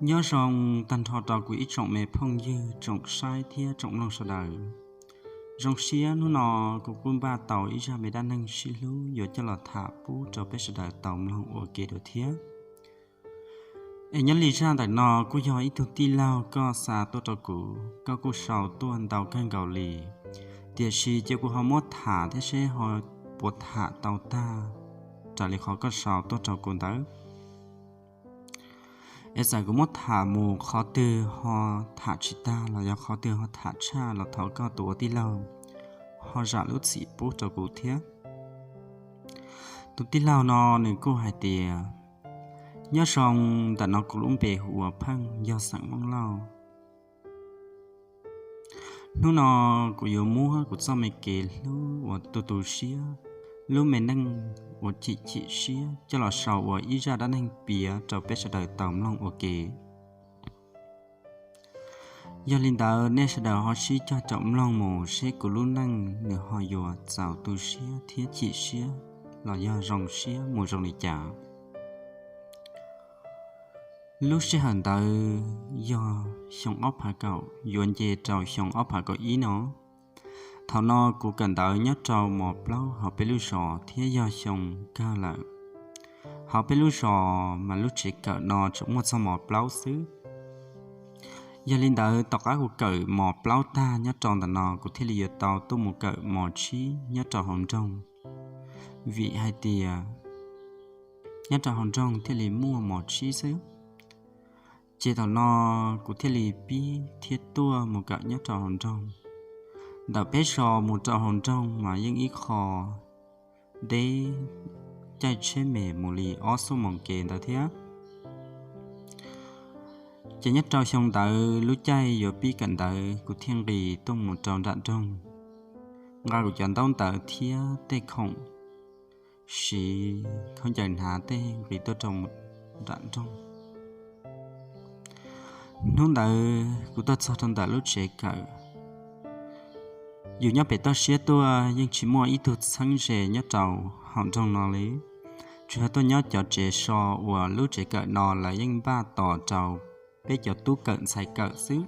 Nyob zoo tag nrho rau kuv ib tsoom me phooj ywg, tsoom saib thiab tsoom mloog sawv daws. Zoo siab hnub no kuv kuj npaj tau ib zaj me dab neeg sib hlub yuav coj los tham pub rau peb sawv daws tau mloog ua ke dua thiab. Es nyob li zaj ntawm no kuj yog ib tug tij laug koj xa tuaj rau kuv, koj kuj sau tuaj ntau kawg nkaus li, tiam sis ces kuv ho muab tham thiab seb ho puas tham tau tag raws li qhov koj sau tuaj rau kuv ntawd. Es txawm kuv muab tham mus qhov twg ho tham tsis tag los yog qhov twg ho tham tshaj los thov koj tus ua tij laug ho zam lub txim pub rau kuv thiab. Tus tij laug no nws kuj hais tias, nyob zoo, ntawm no kuv lub npe hu ua Pheej, yog xeem Hmoob Lauj. Hnub no kuv yuav muab kuv txoj me kev hlub uas tu tu siab, lub me neej uas chim chim siab coj los sau ua ib zaj dab neeg piav rau peb sawv daws tau mloog ua ke. Yog li ntawd nej sawv daws ho sib cog caum mloog mus seb kuv lub neej nws ho yuav txaus tu siab thiab chim siab los yog zoo siab mus zoo li cas. Lub sij hawm ntawd yog xyoo ob phav kaum yuav nce rau xyoo ob phav kaum ib no. Thaum no kuv kawm ntawv nyob rau mos plaub hauv peb lub zos thiab yog xyoo kawg lawm. Hauv peb lub zos mas lub tsev kawm no tseem muaj txog mos plaub xwb. Yog li ntawd tom qab kuv kawm mos plaub tag nyob rau ntawm no kuv thiaj li yuav tau tuaj mus kawm mos tsib nyob rau hauv nroog, vim hais tias nyob rau hauv nroog thiaj li muaj mos tsib xwb. Ces thaum no kuv thiaj li pib thiab tuaj mus kawm nyob rau hauv nroog. Ntawm peb zos mus rau hauv nroog mas yeej ib qho deb, caij tsheb me mus li ob xuab moos kev ntawd thiab. Ces nyob rau xyoo ntawd lub caij yuav pib kawm ntawv kuv thiaj nqis tuaj mus rau nram nroog, nqa kuv cov ntaub ntawv thiab tej khoom siv khaub ncaws hnav tej nqis tuaj rau nram nroog. Hnub ntawd kuv tuaj txog rau ntawm lub tsev kawm. Yus nyob pem toj siab tuaj yeej tsis muaj ib tug txheeb ze nyob rau hauv nroog no li, tsuas yog tuaj nyob cov tsev so uas lub tsev kawm no lawv yeej npaj tos rau peb cov tub kawm ntxhais kawm xwb.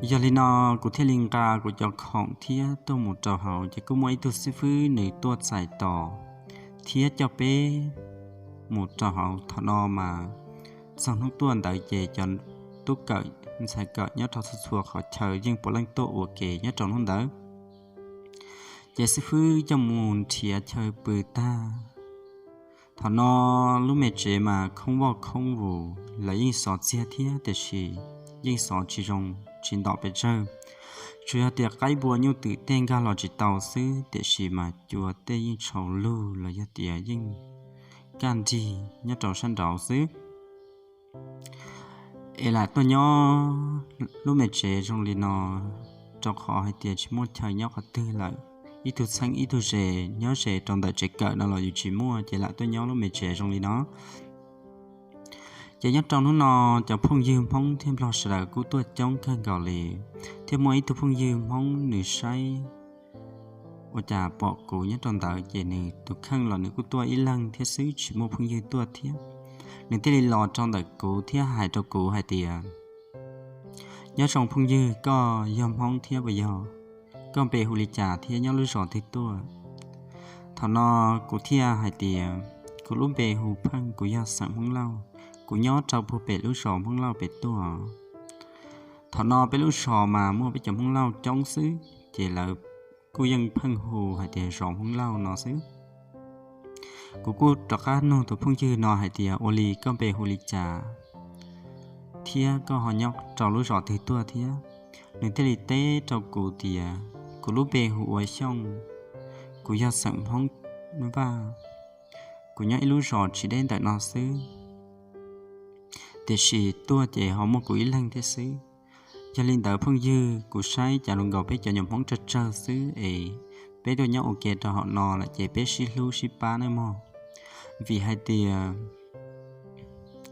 Yog li no kuv thiaj li nqa kuv cov khoom thiab tuaj mus rau hauv ces kuj muaj ib tug xib fwb nws tuaj txais tos thiab coj peb mus rau hauv. Thaum no mas txog hnub tuaj ntawd ces cov tub kawm ntxhais kawm nyob rau txhua txhua qhov chaw yeej puav leej tuaj ua ke nyob rau hnub ntawd. Ces xib fwb coj mus nrhiav chaw pw tag. Thaum no lub me tsev mas khoob voj khoob vus, lawv yeej xov txiag thiab tiam sis yeej xov tsis zoo, tsis ntom pes tsawg. Tsuas yog tias qaib npua nyuj twm tej nkag los tsis tau xwb, tiam sis mas cua tej yeej tshau lug los yog tias yeej kaj nrig nyob rau sab nraud xwb. Es lam tuaj nyob lub me tsev zoo li no, rau qhov hais tias tsis muaj chaw nyob qhov twg lawm. Ib tug txheeb ib tug ze, nyob ze rau ntawm tsev kawm no los yus tsis muaj, ces lam tuaj nyob lub me tsev zoo li no. Ces nyob rau hnub no, cov phooj ywg Hmoob thiab Nplog sawv daws kuj tuaj coob kawg nkaus li, thiab muaj ib tug phooj ywg Hmoob nws saib ua cas pom kuv nyob rau ntawd ces nws tus kheej los nws kuj tuaj ib leeg thiab xwb, tsis muaj phooj ywg tuaj thiab. Nws thiaj li los rau ntawm kuv thiab hais rau kuv hais tias, nyob zoo phooj ywg, koj yog Hmoob thiab puas yog? Koj npe hu li cas thiab nyob lub zos twg tuaj? Thaum no kuv thiaj hais tias, kuv lub npe hu Pheej, kuv yog xeem Hmoob Lauj, kuv nyob rau puag pem lub zos Hmoob Lauj pem tuaj. Thaum no peb lub zos mas muaj peb cov Hmoob Lauj coob xwb, ces lawv kuj yeej pheej hu hais tias zos Hmoob Lauj no xwb. Kuv kuj rov qab nug tus phooj ywg no hais tias, ua li koj npe hu li cas thiab koj ho nyob rau lub zos twg tuaj thiab? Nws thiaj li teb rau kuv tias, kuv lub npe hu ua Xyooj, kuv yog xeem Hmoob Vaj, kuv nyob ib lub zos tsis deb ntawm no xwb, tiam sis tuaj ces ho muaj kuv ib leeg thiab xwb. Yog li ntawd phooj ywg, kuv saib cas luag nkaus peb cov nyuam Hmoob tsawg tsawg xwb es peb tuaj nyob ua ke rau hauv no lawm ces peb sib hlub sib pab nawb mog. Vim hais tias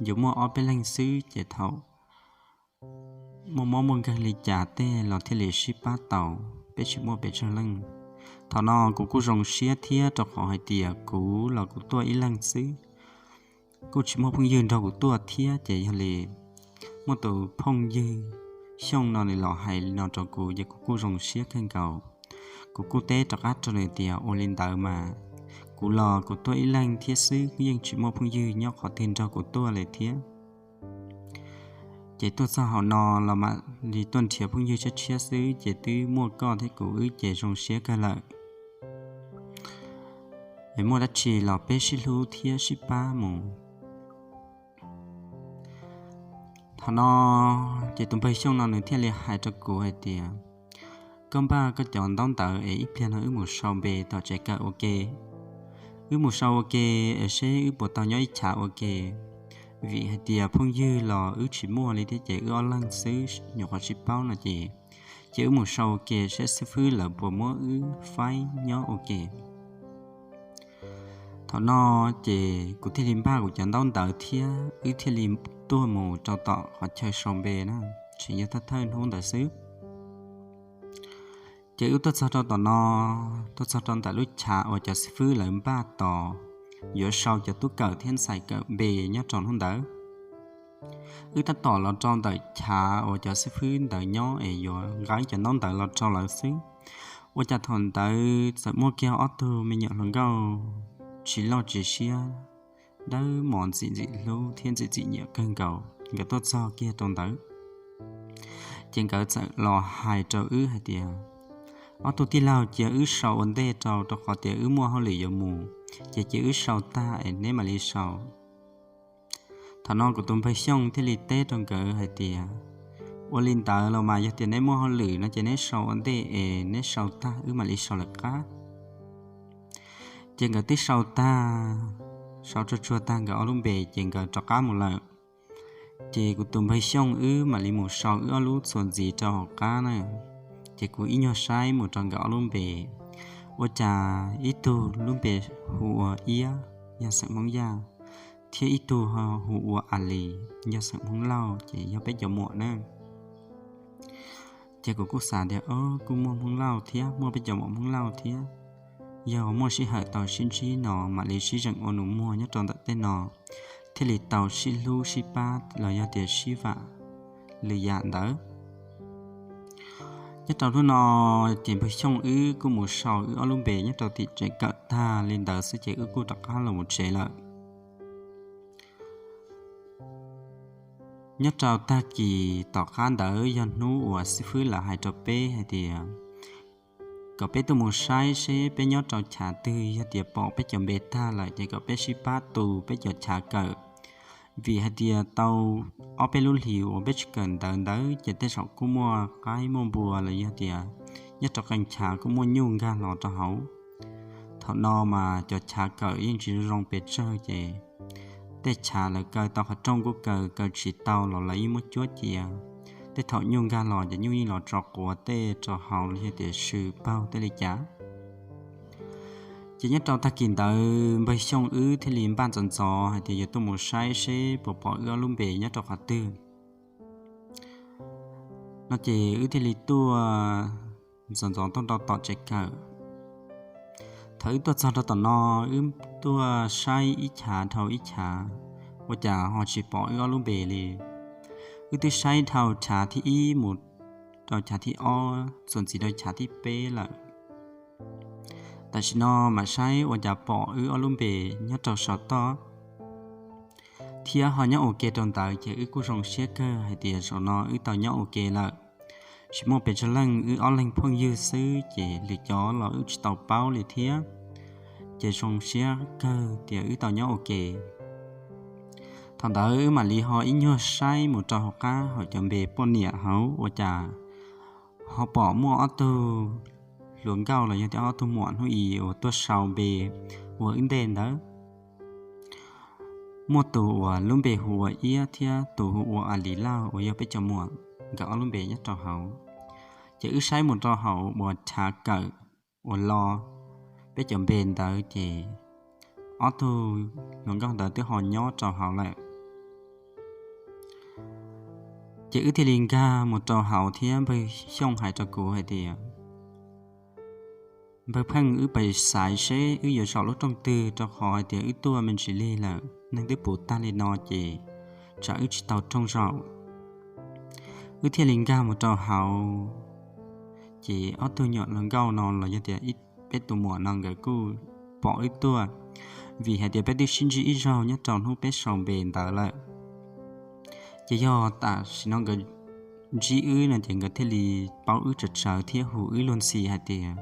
yuav muaj ob peb leeg xwb ces thaum muaj mob muaj nkeeg li cas tej los thiaj li sib pab tau, peb tsis muaj pes tsawg leej. Thaum no kuv kuj zoo siab thiab rau qhov hais tias kuv los kuv tuaj ib leeg xwb, kuj tsis muaj phooj ywg nrog kuv tuaj thiab. Ces yog li muaj tus phooj ywg Xyooj no nws los hais li no rau kuv ces kuv kuj zoo siab kawg nkaus. Kuv kuj teb rov qab rau nws tias, ua li ntawd mas kuv los kuv tuaj ib leeg thiab xwb, yeej tsis muaj phooj ywg nyob qhov twg nrog kuv tuaj li thiab. Ces tuaj txog hauv no los mam li tuaj nrhiav phooj ywg tshiab tshiab xwb, ces twb muaj koj thiab kuv wb ces zoo siab kawg lawm. Es muaj dab tsi los peb sib hlub thiab sib pab mus. Thaum no ces tus npawg Xyooj no nws thiaj li hais rau kuv hais tias, koj npaj koj cov ntaub ntawv es ib pliag no wb mus sau npe tom tsev kawm ua ke. Wb mus sau ua ke es seb wb puas tau nyob ib chav ua ke. Vim hais tias phooj ywg los wb tsis muaj li thiab ces wb ob leeg xwb, nyuam qhuav sib paub no ces, ces wb mus sau ua ke seb xib fwb lawv puas muab wb faib nyob ua ke. Thaum no ces kuv thiaj li npaj kuv cov ntaub ntawv thiab wb thiaj li tuaj mus rau tom qhov chaw sau npe na, tseem yog thawj thawj hnub ntawd xwb. Ces wb tuaj txog rau tom no, tuaj txog rau ntawm lub chav uas cov xib fwb lawv npaj tos yuav sau cov tub kawm thiab ntxhais kawm npe nyob rau hnub ntawd. Wb tab tom los rau ntawm chav uas cov xib fwb ntawd nyob es yuav nqa cov ntaub ntawv los rau lawv xwb, ua cas thaum ntawd txawm muaj kiag ob tug me nyuam hluas nkauj tsis loj tsis siab, dawb mos ntxim ntxim hlub thiab ntxim txim nyiam kawg nkaus, nkawd tuaj txog kiag rau ntawd. Ces nkawd txawm los hais rau wb hais tias, ob tug tij laug, cia wb sau ua ntej rau, rau qhov tias wb muaj hauj lwm yuav mus, ces cia wb sau tag es neb mam li sau. Thaum no kuv tus npawg Xyooj thiaj li teb rau nkawd hais tias, ua li ntawd los mas yog tias neb muaj hauj lwm no ces neb sau ua ntej es neb sau tag wb mam li sau lawv qab. Ces nkawd twb sau tag, sau tsuag tsuag tag nkawd ob lub npe ces nkawd rov qab mus lawm. Ces kuv tus npawg Xyooj wb mam li mus sau wb ob lub txuas ntxiv rau hauv qab na. Ces kuv ib nyuag saib mus rau nkawd ob lub npe, ua cas ib tug lub npe hu ua Iab, yog xeem Hmoob Yaj, thiab ib tug hu ua A Lis, yog xeem Hmoob Lauj, ces yog peb cov muam na. Ces kuv kuj xav tias, o, kuj muaj Hmoob Lauj thiab, muaj peb cov muam Hmoob Lauj thiab. Yog muaj sij hawm tau sib ntsib no mam li sib zeem ua nus muag nyob rau ntawm tej no, thiaj li tau sib hlub sib pab los yog tias sib vam lwm yam ntawd. Nyob rau hnub no, ces npawg Xyooj wb kuj mus sau wb ob lub npe nyob rau tim tsev kawm tag li ntawd xwb ces wb kuj rov qab los mus tsev lawm. Nyob rau tag kis tom qab ntawd yog hnub uas xib fwb lawv hais rau peb hais tias kom peb tuaj mus saib seb peb nyob rau chav twg, yog tias pom peb cov npe tag lawm ces kom peb sib pab tu peb cov chav kawm. Vim hais tias tau ob peb lub hlis uas peb tsis kawm ntawv ntawd ces tej zaum kuj muaj qaib muaj npua los yog tias nyob rau qee chav kuj muaj nyuj nkag los rau hauv. Thaum no mas cov chav kawm yeej tsis zoo pes tsawg ces tej chav lawv kaw tau qhov rooj kuj kaw, kaw tsis tau los lawv yeej muab cuab cia. Tej thaum nyuj nkag los ces nyuj yeej los tso quav tej rau hauv los yog tias sw paug tej li cas. Ces nyob rau tag kis ntawd npawg Xyooj wb thiaj li npaj ntxov ntxov hais tias yuav tuaj mus saib seb puas pom wb ob lub npe nyob rau qhov twg no ces wb thiaj li tuaj ntxov ntxov tuaj rau tom tsev kawm. Thaum wb tuaj txog rau tom no, wb tuaj saib ib chav dhau ib chav, ua cas ho tsis pom wb ob lub npe li. Wb twb saib dhau chav thib ib mus rau chav thib ob, txuas ntxiv rau chav thib peb lawm. Tam sim no mam saib ua cas pom wb ob lub npe nyob rau saum toj, thiab ho nyob ua ke rau ntawd ces wb kuj zoo siab kawg hais tias zaum no wb tau nyob ua ke lawm. Tsis muaj pes tsawg leej, wb ob leeg phooj ywg xwb ces lwm cov los wb tsis tau paub li thiab. Ces zoo siab kawg tias wb tau nyob ua ke. Thaum ntawd wb mam li ho ib nyuag saib mus rau hauv qab hauv cov npe poj niam hauv ua cas ho pom muaj ob tug hluas nkauj los yog tias ob tug muam hnub i uas tuaj sau npe ua wb ntej ntawd. Muaj tus uas lub npe hu ua Iab thiab tus hu ua A Lis Lauj uas yog peb cov muam, nkawd ob lub npe nyob rau hauv. Ces wb saib mus rau hauv uas chav kawm uas los peb cov npe ntawd ces ob tug hluas nkauj ntawd twb ho nyob rau hauv lawm. Ces wb thiaj li nkag mus rau hauv thiab npawg Xyooj hais rau kuv hais tias, npawg Pheej, wb pais xaiv seb wb yuav zaum lub rooj twg rau qhov hais tias wb tuaj me ntsis lig lawm. neeg twb puv tag li no ces tsam wb tsis tau rooj zaum. Wb thiaj li nkag mus rau hauv, ces ob tug nyuam hluas nkauj no los yog tias peb tus muam no nkawd kuj pom wb tuaj, vim hais tias peb twb sib ntsib ib zaug nyob rau hnub peb sau npe ntawd lawm. Ces yog tam sim no nkawd ntsib wb no ces nkawd thiaj li paub wb tsawv tsawv thiab hu wb luag ntxhi hais tias,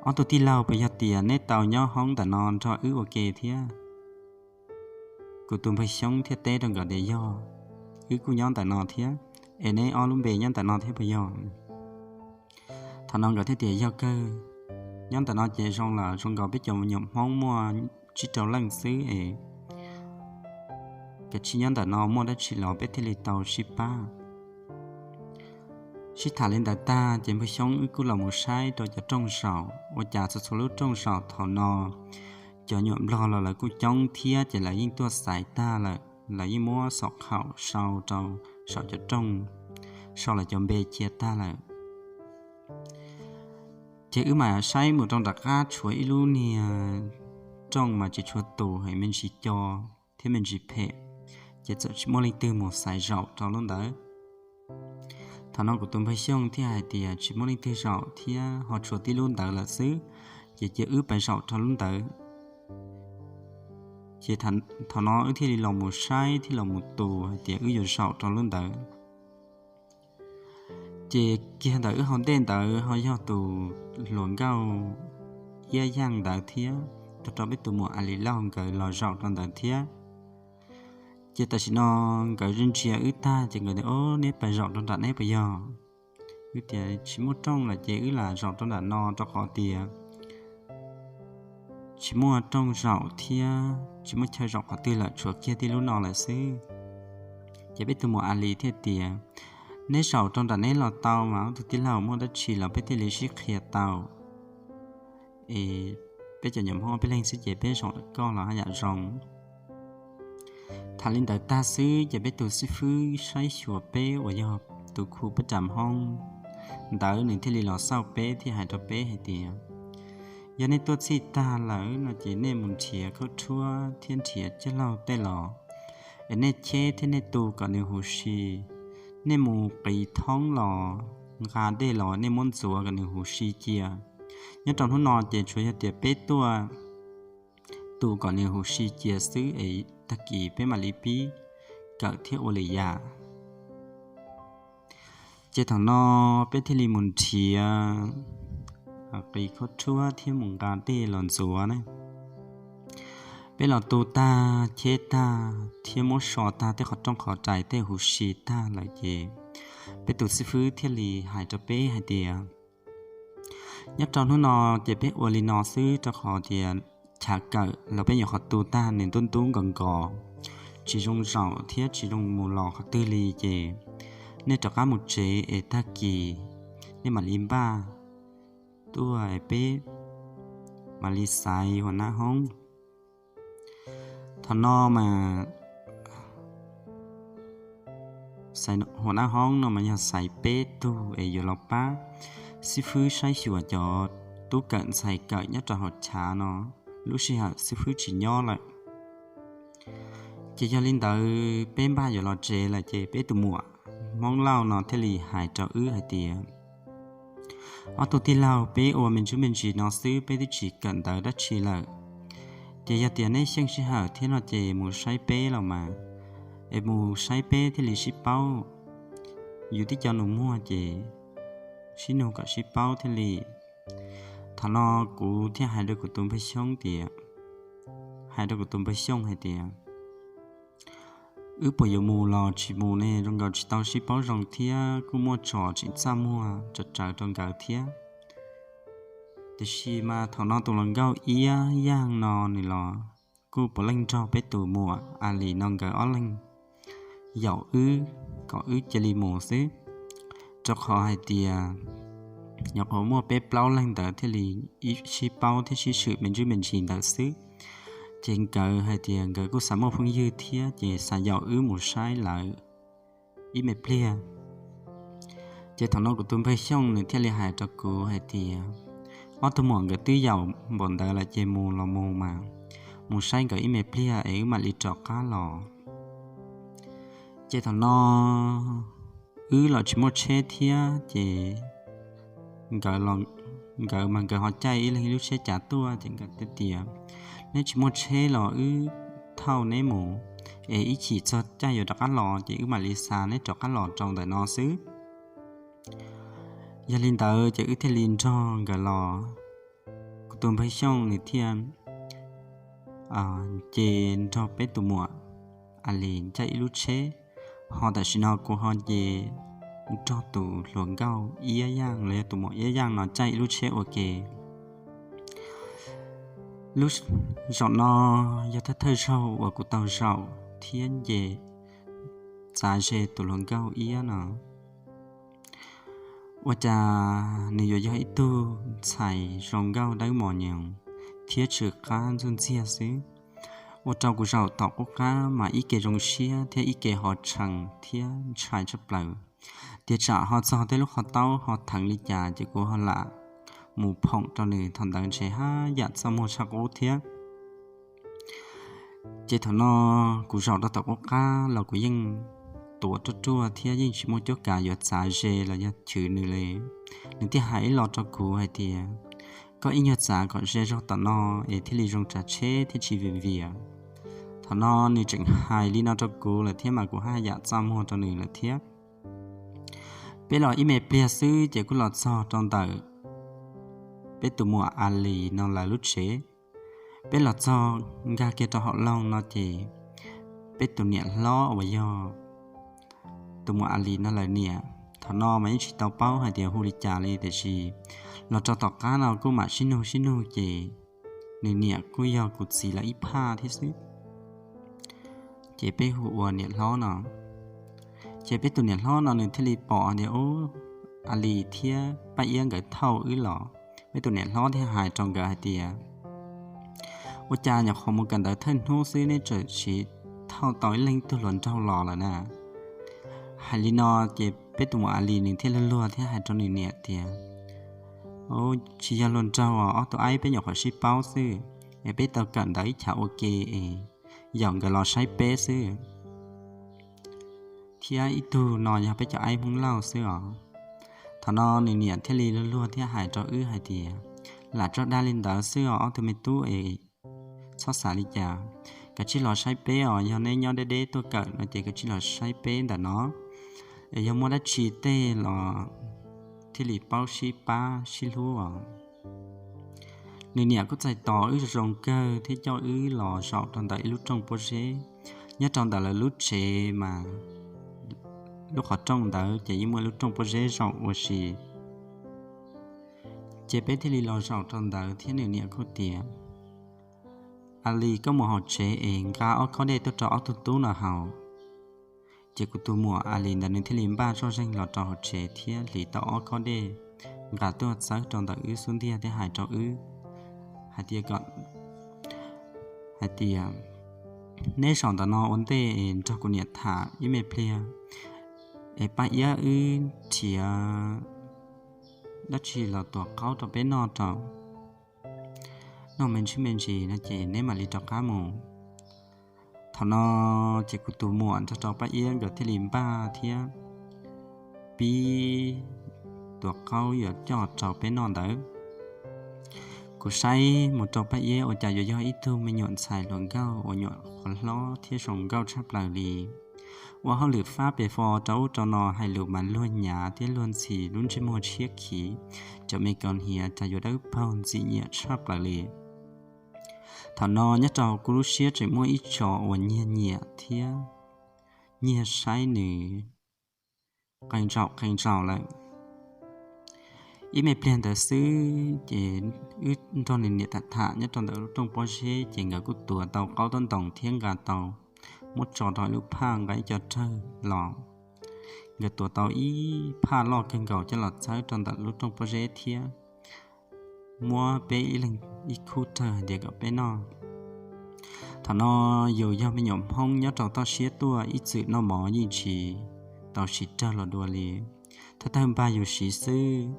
ob tug tij laug, puas yog tias neb tau nyob hoob ntawm no nrog wb ua ke thiab? Kuv tus npawg Xyoob thiaj teb rau nkawd tias, yog, wb kuj nyob ntawm no thiab, es neb ob lub npe nyob ntawm no thiab puas yog? Thaum no nkawd thiaj tias, yog kawg, nyob ntawm no ces zoo lawm, zoo nkaus peb cov nyuam Hmoob muaj tsib rau leej xwb es kav tsij nyob ntawm no, muaj dab tsi los peb thiaj li tau sib pab. Sib tham li ntawd tag ces npawg Xyoob wb kuj los mus saib rau cov rooj zaum, ua cas txhua txhua lub rooj zaum thaum no cov nyuam nplog los lawv kuj coob thiab ces lawv yeej tuaj xaiv tag lawm, lawv yeej muab xom khaum sau rau saum cov rooj, sau lawv cov npe cia tag lawm. Ces wb mam saib mus rau nram qab tshuav ib lub niag rooj mas tsis tshua tus heev, me ntsis co thiab me ntsis phem, ces txawm tsis muaj leej twg mus xaiv zaum rau lub ntawd. Thaum no kuv tus npawg Xyooj thiaj hais tias tsis muaj leej twg zaum thiab ho tshuav tib lub ntawd lawm xwb, ces cia wb pais zaum rau lub ntawd. Ces thaum no wb thiaj li los mus saib thiab los mus tus hais tias wb yuav zaum rau lub ntawd. Ces kiag ntawm wb hauv ntej ntawd ho yog tus hluas nkauj Iab Yaj ntawd thiab, tag rau peb tus muam A Lis Lauj nkawd los zaum rau ntawd thiab. Ces tam sim no nkawd ntsia wb tag ces nkawd tias, o, neb pais zaum rau nram neb puas yog? Wb tias tsis muaj rooj lawm ces wb lam zaum rau nram no rau qhov tias tsis muaj rooj zaum thiab tsis muaj chaw zaum qhov twg lawm, tshuav kiag tib lub no lawm xwb. Ces peb tus muam A Lis thiaj tias, neb zaum rau nram neb los tau mas, ob tug tij laug, muaj dab tsi los peb thiaj li sib qhia tau. Es peb cov nyuam Hmoob peb leeg xwb ces peb zaum koj los haj yam zoo. Tham li ntawd tag xwb ces peb tus xib fwb saib xyuas peb uas yog tus khu pab ram Hmoob ntawd nws thiaj li los xauj peb thiab hais rau peb hais tias, yog nej tuaj txhij tag lawm no ces nej mus nrhiav khaub rhuab thiab nrhiav coj laug tej los, es nej cheb thiab nej tu kom nws huv si. Nej mus qiv thoob los nqa dej los nej muab ntxuav kom nws huv si cia. Nyob rau hnub no ces tsuas yog tias peb tuaj tu kom nws huv si cia xwb es tag kis peb mam li pib kawm thiab ua lwm yam. Ces thaum no peb thiaj li mus nrhiav qis khaub rhuab thiab mus nqa dej los ntxuav na. Peb los tu tag cheb tag thiab muab so tag tej qhov rooj qhov rais tej huv si tag lawm ces peb tus xib fwb thiaj li hais rau peb hais tias, nyob rau hnub no ces peb ua li no xwb rau qhov tias chav kawm los peb nyuam qhuav tu tag nws ntub ntub nkos nkos, tsis zoo zaum thiab tsis zoo mus los qhov twg li ces nej rov qab mus tsev es tag kis nej mam li npaj tuaj peb mam li xaiv hua nab hoob. Thaum no mas hua nab hoob no mas yog xaiv peb tug es yuav los pab xib fwb saib xyuas cov tub kawm ntxhais kawm nyob rau hauv chav no, lub sij hawm xib fwb tsis nyob lawm. Ces yog li ntawd peb npaj yuav los tsev lawm ces peb tus muam Hmoob Lauj no thiaj li hais rau wb hais tias, ob tug tij laug, peb ua me ntsuj me ntsis no xwb peb twb tsis kawm ntawv dab tsi lawm. Ces yog tias neb xyeej sij hawm thiab no ces mus saib peb los mas, es mus saib peb thiaj li sib paub. Yus tib co nus muag ces sib nug kom sib paub thiaj li. Thaum no kuv thiaj hais rau kuv tus npawg Xyooj tias, hais rau kuv tus npawg Xyooj hais tias, wb puas yuav mus los tsis mus ne, zoo nkaus tsis tau sib paub zoo thiab kuj muaj tso tsis txaj muag tsawv tsawv rau nkawd thiab. Tiam sis mas thaum no tus hluas nkauj Iab Yaj no nws los kuj puav leej nrog peb tus muam A Lis no nkawd ob leeg yaum wb kom wb cia li mus xwb, rau qhov hais tias nyuam qhuav muaj peb plaub leeg ntawd thiaj li sib paub thiab sib swm me ntsuj me ntsis ntawd xwb. Ces nkawd hais tias nkawd kuj xav muaj phooj ywg thiab ces xav yaum wb mus saib lawv ib me pliag. Ces thaum no kuv tus npawg Xyooj nws thiaj li hais rau kuv hais tias, ob tug muam nkawd twb yaum npaum ntawd lawm ces mus los mus mas, mus saib nkawd ib me pliag es wb mam li rov qab los. Ces thaum no wb los tsis muaj tsheb thiab ces nkawd mas nkawd ho caij ib leeg ib lub tsheb cav tuaj ces nkawd tias, neb tsis muaj tsheb los wb thauj neb mus, es ib chim txog caij yuav rov qab los ces wb mam li xa neb rov qab los rau ntawm no xwb. Yog li ntawd ces wb thiaj li nrog nkawd los, kuv tus npawg Xyooj nws thiaj nce nrog peb tus muam Alis caij ib lub tsheb, ho tam sim no kuv ho nce nrog tus hluas nkauj Iab Yaj los yog tus muam Iab Yaj no caij ib lub tsheb ua ke. Lub zaum no yog thawj thawj zaug uas kuv tau zaum thiab nce txav ze tus hluas nkauj Iab no. Ua cas nws yuav yog ib tug ntxhais zoo nkauj dawb mos nyoos thiab tsw qab ntxuj ntxiag xwb. Ua rau kuv zaum tom qub qab mas ib ke zoo siab thiab ib ke ho tshee thiab ntshai tshaj plaws. Tiam tsam ho txog tej lub qhov taub ho theev li cas ces kuv ho lam mus phoom rau nws thaum ntawd ntshe haj yam txaj muag tshaj qub thiab. Ces thaum no kuv zaum rau tom qub qab los kuv yeej tuav ruaj ruaj thiab yeej tsis muaj cuab kav yuav txav ze los yog chwv nws li. Nws thiaj hais ib los rau kuv hais tias, koj ib nyuag txav kom ze zog tom no es thiaj li zoo tsav tsheb thiab tsis vias vias. Thaum no nws tseem hais li no rau kuv lawm thiab mas kuv haj yam txaj muag rau nws lawm thiab. Peb los ib me pliag xwb ces kuj los txog rau ntawm peb tus muam Alis no lawv lub tsev. Peb los txog nkag kiag rau hauv loog no ces peb tus niam hlob uas yog tus muam Alis no lawv niam, thaum no mas yeej tsis tau paub hais tias hu li cas li tiam sis los rau tom qab no kuj mam sib nug sib nug ces nws niam kuj yog kuv txiv lawv ib phaj thiab xwb. Ces peb hu ua niam hlob no. Ces peb tus niam hlob no nws thiaj li pom tias ub, Alis thiab Paj Iab nkawd thauj wb los. Peb tus niam hlob thiaj hais rau nkawd hais tias, ua cas nyuam qhuav mus kawm ntawv thawj hnub xwb neb txawm sim thauj tau ib leeg tug hluas nraug los lawm na? Hais li no ces peb tus muam Alis nws thiaj luag luag thiab hais rau nws niam tias, tsis yog hluas nraug os, ob tug aib peb nyuam qhuav sib paub xwb, es peb tau kawm ntawv ib chav ua ke es yaum nkawd los saib peb xwb, thiab ib tug no yog peb cov aib Hmoob Lauj xwb os. Thaum no nws niam thiaj li luag luag thiab hais rau wb hais tias, lam tso dag li ntawd xwb os ob tug me tub es, txhob xav li cas, kav tsij los saib peb os, yog neb nyob deb deb tuaj kawm no ces kav tsij los saib peb ntawm no, es yog muaj dab tsi tej los thiaj li paub sib pab sib hlub os. Nws niam kuj txais tos wb zoo kawg thiab coj wb los zaum rau ntawm ib lub rooj pob zeb. Nyob rau ntawm lawv lub tsev mas lub qhov rooj ntawd ces yeej muaj lub rooj pob zeb zaum ua si. Ces peb thiaj li los zaum rau ntawd thiab nws niam kuj tias, Alis, koj mus hauv tsev es nqa ob khob dej tuaj rau ob tug tub no haus. Ces kuv tus muam Alis ntawd nws thiaj li npaj zoj zeeg los rau hauv tsev thiab hliv tau ob khob dej nqa tuaj txawb rau ntawm wb xub ntiag thiab hais rau wb hais tias, hais tias, neb zaum ntawm no ua ntej es nrog kuv niam tham ib me pliag, es Paj Iab wb nrhiav dab tsi los tuav qaub rau peb noj rau, noj me ntsis me ntsis no ces neb mam li rov qab mus. Thaum no ces kuv tus muam nrog rau Paj Iab nkawd thiaj li npaj thiab pib tuav qaub yuav coj rau peb noj ntawd. Kuv saib mus rau Paj Iab ua cas yuav yog ib tug me nyuam ntxhais hluas nkauj uas nyuam qhuav hlob thiab zoo nkauj tshaj plaws li. Ua hauj lwm fab pes fo rau ub rau no, hais lus mas luag nyav thiab luag ntxhi, lub ntsej muag tshiab khiv, cov me kaus hniav cas yuav dawb paug ntxim nyiam tshaj plaws li. Thaum no nyob rau kuv lub siab tseem muaj ib tso uas nyiag nyiam thiab nyiag saib nws qee zaum qee zaum lawm. Ib me pliag ntawd xwb ces wb nrog nws niam tham tham nyob rau ntawm lub rooj pob zeb ces nkawd kuj tuav tau qaub tub ntoos thiab nqa tau, muab tso rau lub phaj nqa ib co rawg los. Nkawd tuav tau ib phaj loj kawg nkaus coj los txawb rau ntawm lub rooj pob zeb thiab muab peb ib leeg ib khub rawg hais tias kom peb noj. Thaum no yus yog me nyuam Hmoob nyob rau toj siab tuaj ib txwm noj mov yeej tsis tau siv rawg los dua li, thawj thawj npaj yus siv xwb.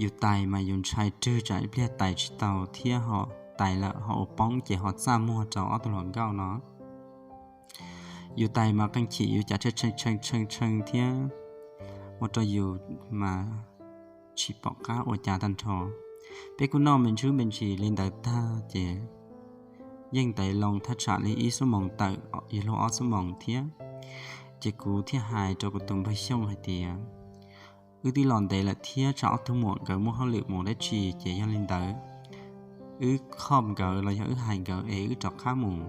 Yus tais mas yus ntshai rwg tsam ib pliag tais tsis tau thiab ho tais lawm ho ua poob ces ho txaj muag rau ob tug hluas nkauj no. Yus tais mas qee chim yus cas tshee tshee tshee thiab, ua rau yus mas tsis pom qab ua cas tag nrho. Peb kuj noj me ntsuj me ntsis li ntawd tag ces yeej tais loo thaj tsam li ib xuab moos tawm yog luag ob xuab moos thiab. Ces kuv thiaj hais rau kuv tus npawg Xyooj hais tias, wb twb los ntev lawm thiab tsam ob tug muam nkawd muaj hauj lwm mus dab tsi ces yog li ntawd wb khob nkawd los yog wb hais nkawd es wb rov qab mus.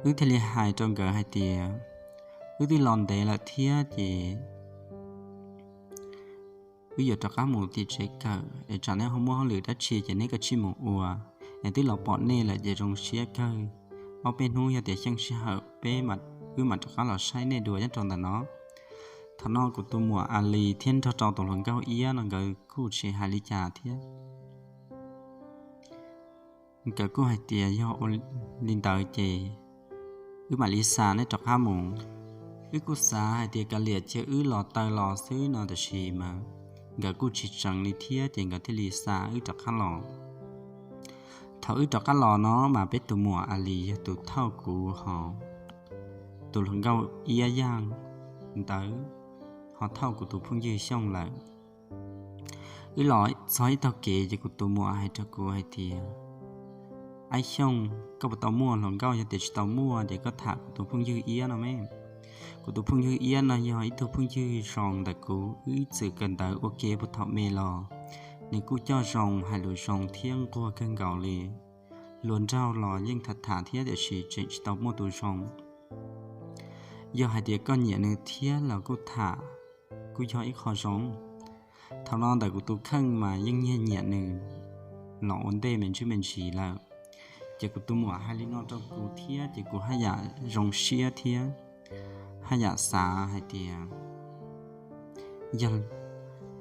Wb thiaj li hais rau nkawd hais tias, wb twb los ntev lawm thiab ces wb yuav rov qab mus tim tsev kawm es tsam neb ho muaj hauj lwm dab tsi ces neb kav tsij mus ua, es twb los pom nej lawm ces zoo siab kawg. Ob peb hnub yog tias xyeej sij hawm peb, wb mam rov qab los saib nej dua nyob rau ntawm no. Thaum no kuv tus muam Alis thiab nrog rau tus hluas nkauj Iab no nkawd kuj tsis hais li cas thiab. Nkawd kuj hais tias yog ua li ntawd ces wb mam li xa neb rov qab mus. Wb kuj xav hais tias kav liam cia wb los taw los xwb no tab sis mas nkawd kuj tsis tseev li thiab ces nkawd thiaj li xa wb rov qab los. Thaum wb rov qab los no mas peb tus muam Alis yog tus thauj kuv ho tus hluas nkauj Iab Yaj ntawd ho thauj kuv tus phooj ywg Xyooj lawm. Wb los txog ib tag kev ces kuv tus muam hais rau kuv hais tias, ab Xyooj, koj puas tau muaj hluas nkauj? Yog tias tsis tau muaj ces koj tham kuv tus phooj ywg Iab no me. Kuv tus phooj ywg Iab no yog ib tug phooj ywg zoo ntawm kuv, wb ib txwm kawm ntawv ua ke puag thaum me los nws kuj coj zoo, hais lus zoo thiab nquag kawg nkaus li. Hluas nraug los yeej tham tham thiab tiam sis tseem tsis tau muaj tus zoo. Yog hais tias koj nyiam nws thiab los kuj tham, kuj yog ib qho zoo. Thaum no ntawm kuv tus kheej mas yeej nyiag nyiam nws los ua ntej me ntsis me ntsis lawm. Ces kuv tus muam hais li no rau kuv thiab ces kuv haj yam zoo siab thiab haj yam xav hais tias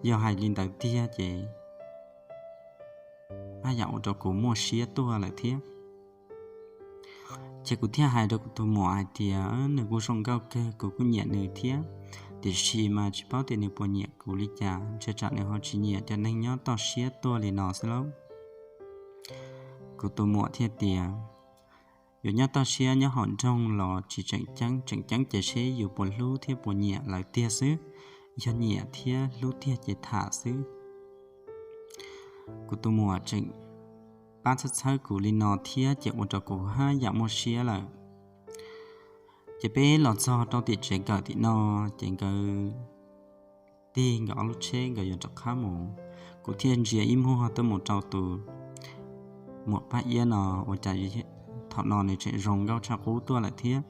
yog hais li ntawd tiag ces haj yam ua rau kuv muaj siab tuaj lawm thiab. Ces kuv thiaj hais rau kuv tus muam hais tias nws kuj zoo nkauj kawg, kuv kuj nyiam nws thiab, tiam sis mas tsis paub tias nws puas nyiam kuv li cas, ntshe tsam nws ho tsis nyiam cov neeg nyob toj siab tuaj li no xwb lauj. Kuv tus muam thiaj tias, yus nyob toj siab nyob hauv nroog los tsis tseem ceeb, tseem ceeb ces seb yus puas hlub thiab puas nyiam lawv tiag xwb. Yog nyiam thiab hlub tiag ces tham xwb. Kuv tus muam tseem pab txhawb txhawb kuv li no thiab ces ua rau kuv haj yam muaj siab lawm. Ces peb los txog rau tim tsev kawm tim no, ces nkawd tig nkawd ob lub tsheb nkawd yuav rov qab mus. Kuv thiaj ntsia ib muag tuaj mus rau tus muam Paj Iab no, ua cas thaum no nws tseem zoo nkauj tshaj qub tuaj lawm thiab.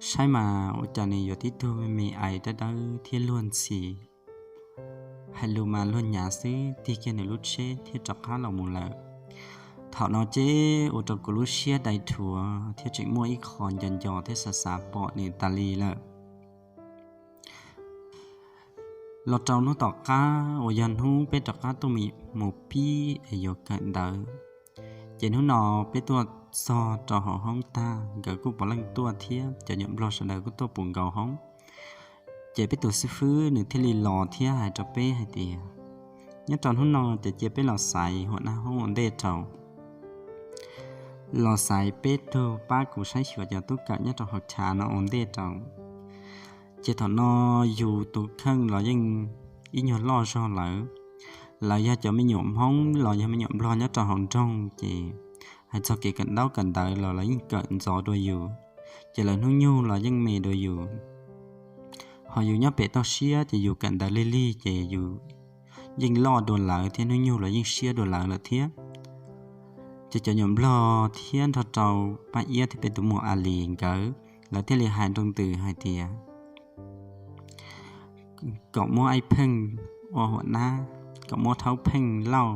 Saib mas ua cas nws yuav tib tug me me ais dawb dawb thiab luag ntxhi, hais lus mas luag nyav xwb, tig kiag nws lub tsheb thiab rov qab los mus lawm. Thaum no ces ua rau kuv lub siab dai dhuav thiab tseem muaj ib qho nco nco thiab xav xav pom nws tas li lawm. Los rau hnub tom qab uas yog hnub peb rov qab tuaj mus pib es yuav kawm ntawv, ces hnub no peb tuaj txog rau hauv hoob tag, nkawd kuj puav leej tuaj thiab, cov nyuam nplog sawv daws kuj tuaj puv nkaus hoob. Ces peb tus xib fwb nws thiaj li los thiab hais rau peb hais tias, nyob rau hnub no ces cia peb los xaiv huam nab hoob ua ntej rau, los xaiv peb tug pab kuv saib xyuas cov tub kawm nyob rau hauv chav no ua ntej rau. Ces thaum no yus tus kheej los yeej ib nyuag loj zog lawm, lawv yog cov me nyuam Hmoob los yog me nyuam nplog nyob rau hauv nroog, ces hais txog kev kawm ntaub kawm ntawv los lawv yeej kawm ntxov dua yus, ces lawv hnub nyoog los yeej me dua yus. Ho yus nyob pem toj siab ces yus kawm ntawv lig lig ces yus yeej loj dua lawv thiab hnub nyoog los yeej siab dua lawv lawm thiab. Ces cov nyuam nplog thiab nrog rau Paj Iab thiab peb tus muam A Lis nkawd, lawv thiaj li hais nroo ntws hais tias kom muab Aib Pheej ua huam nab, kom muab Thaub Pheej Lauj,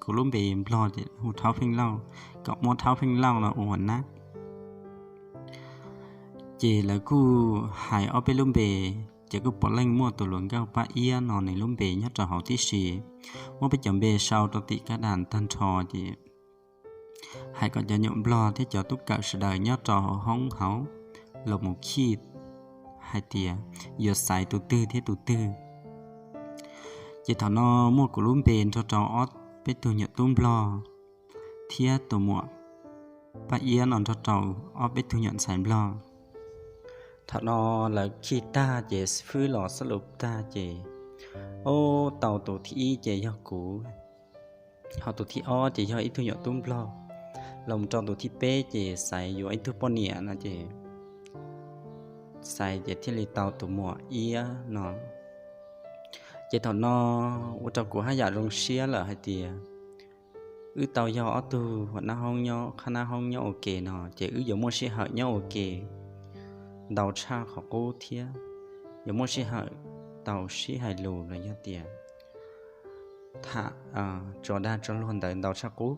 kuv lub npe nplog hu Thaub Pheej Lauj, kom muab Thaub Pheej Lauj no ua huam nab. Ces lawv kuj hais ob peb lub npe, ces kuj puav leej muaj tus hluas nkauj Paj Iab no nws lub npe nyob rau hauv tib si. Muab peb cov npe sau rau tim kab das tag nrho, ces hais kom cov nyuam nplog thiab cov tub kawm sawv daws nyob rau hauv hoob hauv los mus khij hais tias yuav xaiv tus twg thiab tus twg. Ces thaum no muaj kuv lub npe nrog rau ob peb tug nyuam tub nplog thiab tus muam Paj Iab no nrog rau ob peb tug nyuam ntxhais nplog. Thaum no lawv khi tag ces xib fwb los xab lus tag ces, o, tau tus thib ib ces yog kuv, ho tus thib ob ces yog ib tug nyuam tub nplog, los rau tus thib peb ces Xaiv yuav ib tug poj niam no ces Xaiv ces thiaj li tau tus muam Iab no. Ces thaum no ua rau kuv haj yam zoo siab lawm hais tias wb tau yog ob tug huam nab hoob nyob qhab nab hoob nyob ua ke no ces wb yuav muaj sij hawm nyob ua ke ntau tshaj qhov qub thiab yuav muaj sij hawm tau sib hais lus los yog tias tham tso dag tso luag ntawd ntau tshaj qub.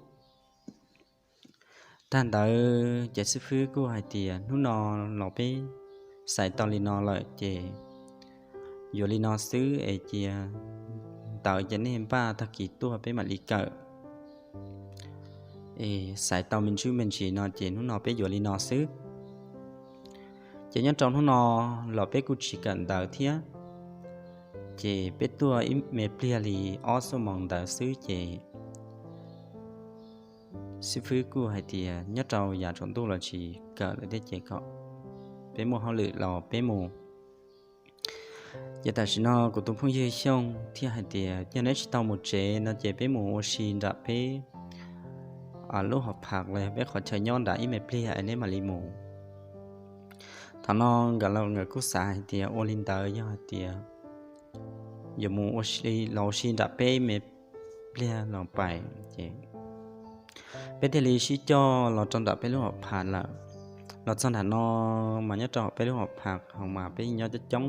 Tag ntawd ces xib fwb kuj hais tias hnub no los peb xaiv tau li no lawm ces yuav li no xwb es cia ntawd ces nej npaj tag kis tuaj peb mam li kawm. Xaiv tau me ntsis me ntsis no ces hnub no peb yuav li no xwb. Ces nyob rau hnub no los peb kuj tsis kawm ntawv thiab, ces peb tuaj ib me pliag li ob xuab moos ntawd xwb ces xib fwb kuj hais tias nyob rau yav tsaus ntuj los tsis kawm lawm thiab ces kom peb muaj hauj lwm los peb mus. Ces tam sim no kuv tus phooj ywg Xyooj thiaj hais tias yog neb tsis tau mus tsev no ces peb mus ua si nram peb lub hoo pham los yog peb qhov chaw nyob nram ib me pliag es neb mam li mus. Thaum no nkawd los nkawd kuj xav hais tias ua li ntawd yog hais tias yuav mus ua si los ua si nram peb me pliag los pais ces peb thiaj li sib coj los rau nram peb lub hoo pham lawm. Los txog nram no mas nyob rau hauv peb lub hoo pham mas peb nyob coob coob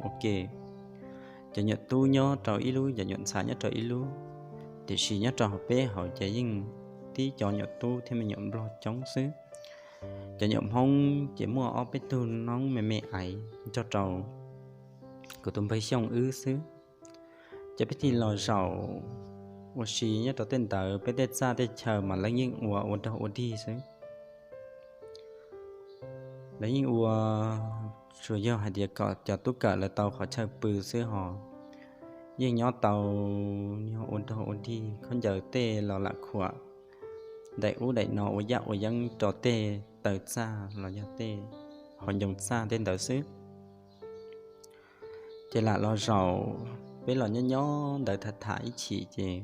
ua ke, cov nyuam tub nyob rau ib lub, cov nyuam ntxhais nyob rau ib lub, tiam sis nyob rau hauv peb hauv ces yeej tib cov nyuam tub thiab me nyuam nplog coob xwb. Cov nyuam Hmoob ces muaj ob peb tug noob me me aiv nrog rau kuv tus npawg Xyooj wb xwb. Ces peb thiaj los zaum ua si nyob rau tej ntawd, peb tej txaj tej chaw mas lawv yeej ua ua dog ua dig xwb. Lawv yeej ua tsuas yog hais tias kom cov tub kawm lawv tau qhov chaw pw xwb ho yeej nyob tau, yog ua dog ua dig khaub ncaws tej los lam khuam daim ub daim no ua yaj ua yeeb rau tej taw txaj los yog tej hauv ncoo txaj tej ntawd xwb. Ces lam los zaum, peb los nyob nyob ntawd tham tham ib chim ces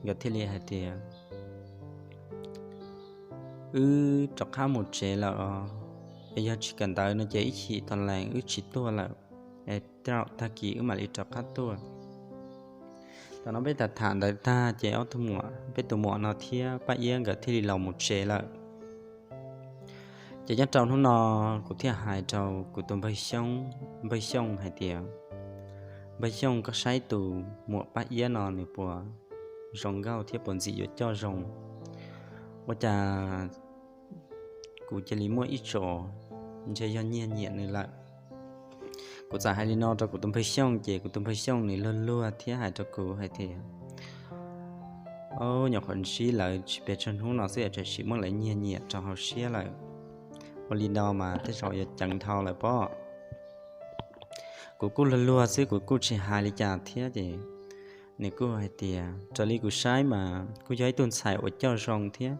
nkawd thiaj li hais tias wb rov qab mus tsev lawm os, es yog tsis kawm ntawv no ces ib chim tau lees wb tsis tuaj lawm, es tag kis wb mam li rov qab tuaj. Thaum no peb tham tham ntawd tag ces ob tug muam, peb tus muam no thiab Paj Iab nkawd thiaj li los mus tsev lawm. Ces nyob rau hnub no kuv thiaj hais rau kuv tus npawg Xyooj, npawg Xyooj hais tias, npawg Xyooj, koj saib tus muam Paj Iab no nws puas zoo nkauj thiab puas ntxim yuav coj zoo, ua cas kuv cia li muaj ib txoj ntshe yog nyiag nyiam nws lawm. Kuv txawm hais li no rau kuv tus npawg Xyooj ces kuv tus npawg Xyooj nws luag luag thiab hais rau kuv hais tias, o, nyuam qhuav ntsib lawv tsis pes tsawg hnub no xwb es tam sim muab lawv nyiag nyiam rau hauv siab lawm. Ua li no mas tej zaum yuav ceev dhau lawm pob. Kuv kuj luag luag xwb kuv kuj tsis hais li cas thiab ces nws kuj hais tias raws li kuv saib mas kuj yog ib tug ntxhais uas coj zoo thiab,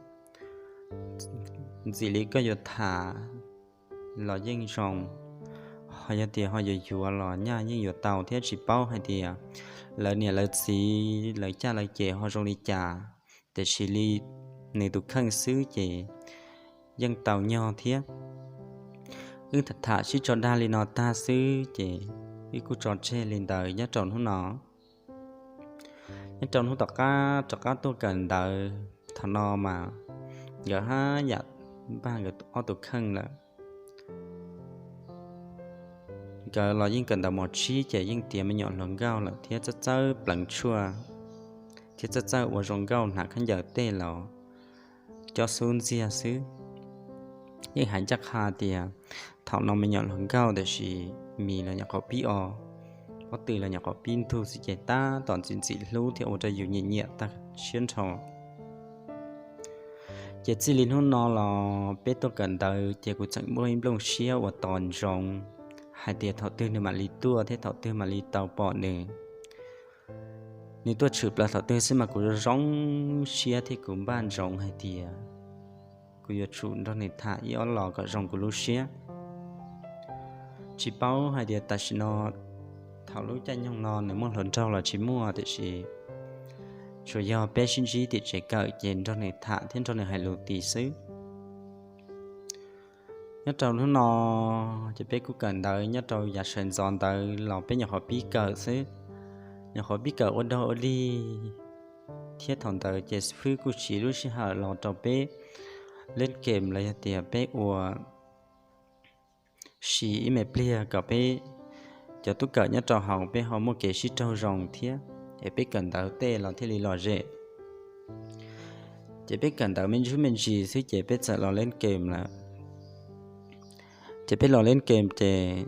ntxim li koj yuav tham los yeej zoo, ho yog tias ho yuav yuav los nyaj yeej yuav tau thiab. Tsis paub hais tias lawv niam lawv txiv lawv caj lawv ces ho zoo li cas, tiam sis li nws tus kheej xwb ces yeej tau nyog thiab. Wb tham tham sib tso dag li no tag xwb ces wb kuj tso tseg li ntawd nyob rau hnub no. Nyob rau hnub tom qab rov qab tuaj kawm ntawv, thaum no mas nkawd haj yam npaj nkawd ob tus kheej lawm. Nkawd los yeej kawm ntawv mos tsib ces yeej tiav me nyuam hluas nkauj lawm thiab txawj txawj pleev tshuaj thiab txawj txawj ua zoo nkauj hnav khaub ncaws tej los cob xub ntxiag xwb. Yeej hais ncaj qha tias thaum no me nyuam hluas nkauj tiam sis mis los nyuam qhuav pib o, pob tw los nyuam qhuav pib ntug xwb ces tab tom ntxim ntxim hlub thiab ua rau yus nyiam nyiam tag siab nrho. Ces txij li hnub no los peb tuaj kawm ntawv ces kuv tseem muaj ib nplooj siab uas tos ntsoov hais tias thaum twg nws mam li tuaj thiab thaum twg mam li tau pom nws. nws tuaj tshwm plaws thaum twg xwb mas kuv zoo siab thiab kuv npaj ntsoov hais tias kuv yuav tsum nrog nws tham ib ob los kom zoo kuv lub siab. Tsis paub hais tias tam sim no thaum lub caij nyoog no nws muaj hluas nraug los tsis muaj, tiam sis tsuas yog peb sib ntsib tim tsev kawm ces nrog nws tham thiab nrog nws hais lus tid xwb. Nyob rau hnub no ces peb kuj kawm ntawv nyob rau yav sawv ntxov ntawd los peb nyuam qhuav pib kawm xwb, nyuam qhuav pib kawm ua dog ua dig thiab thaum ntawd ces xib fwb kuj siv lub sij hawm los rau peb leb kem los yog tias peb ua si ib me pliag kom peb cov tub kawm nyob rau hauv peb ho muaj kev sib raug zoo thiab es peb kawm ntawv tej los thiaj li lom zem. Ces peb kawm ntawv me ntsis me ntsis xwb ces peb txawm los leb kem lawm. Ces peb los leb kem ces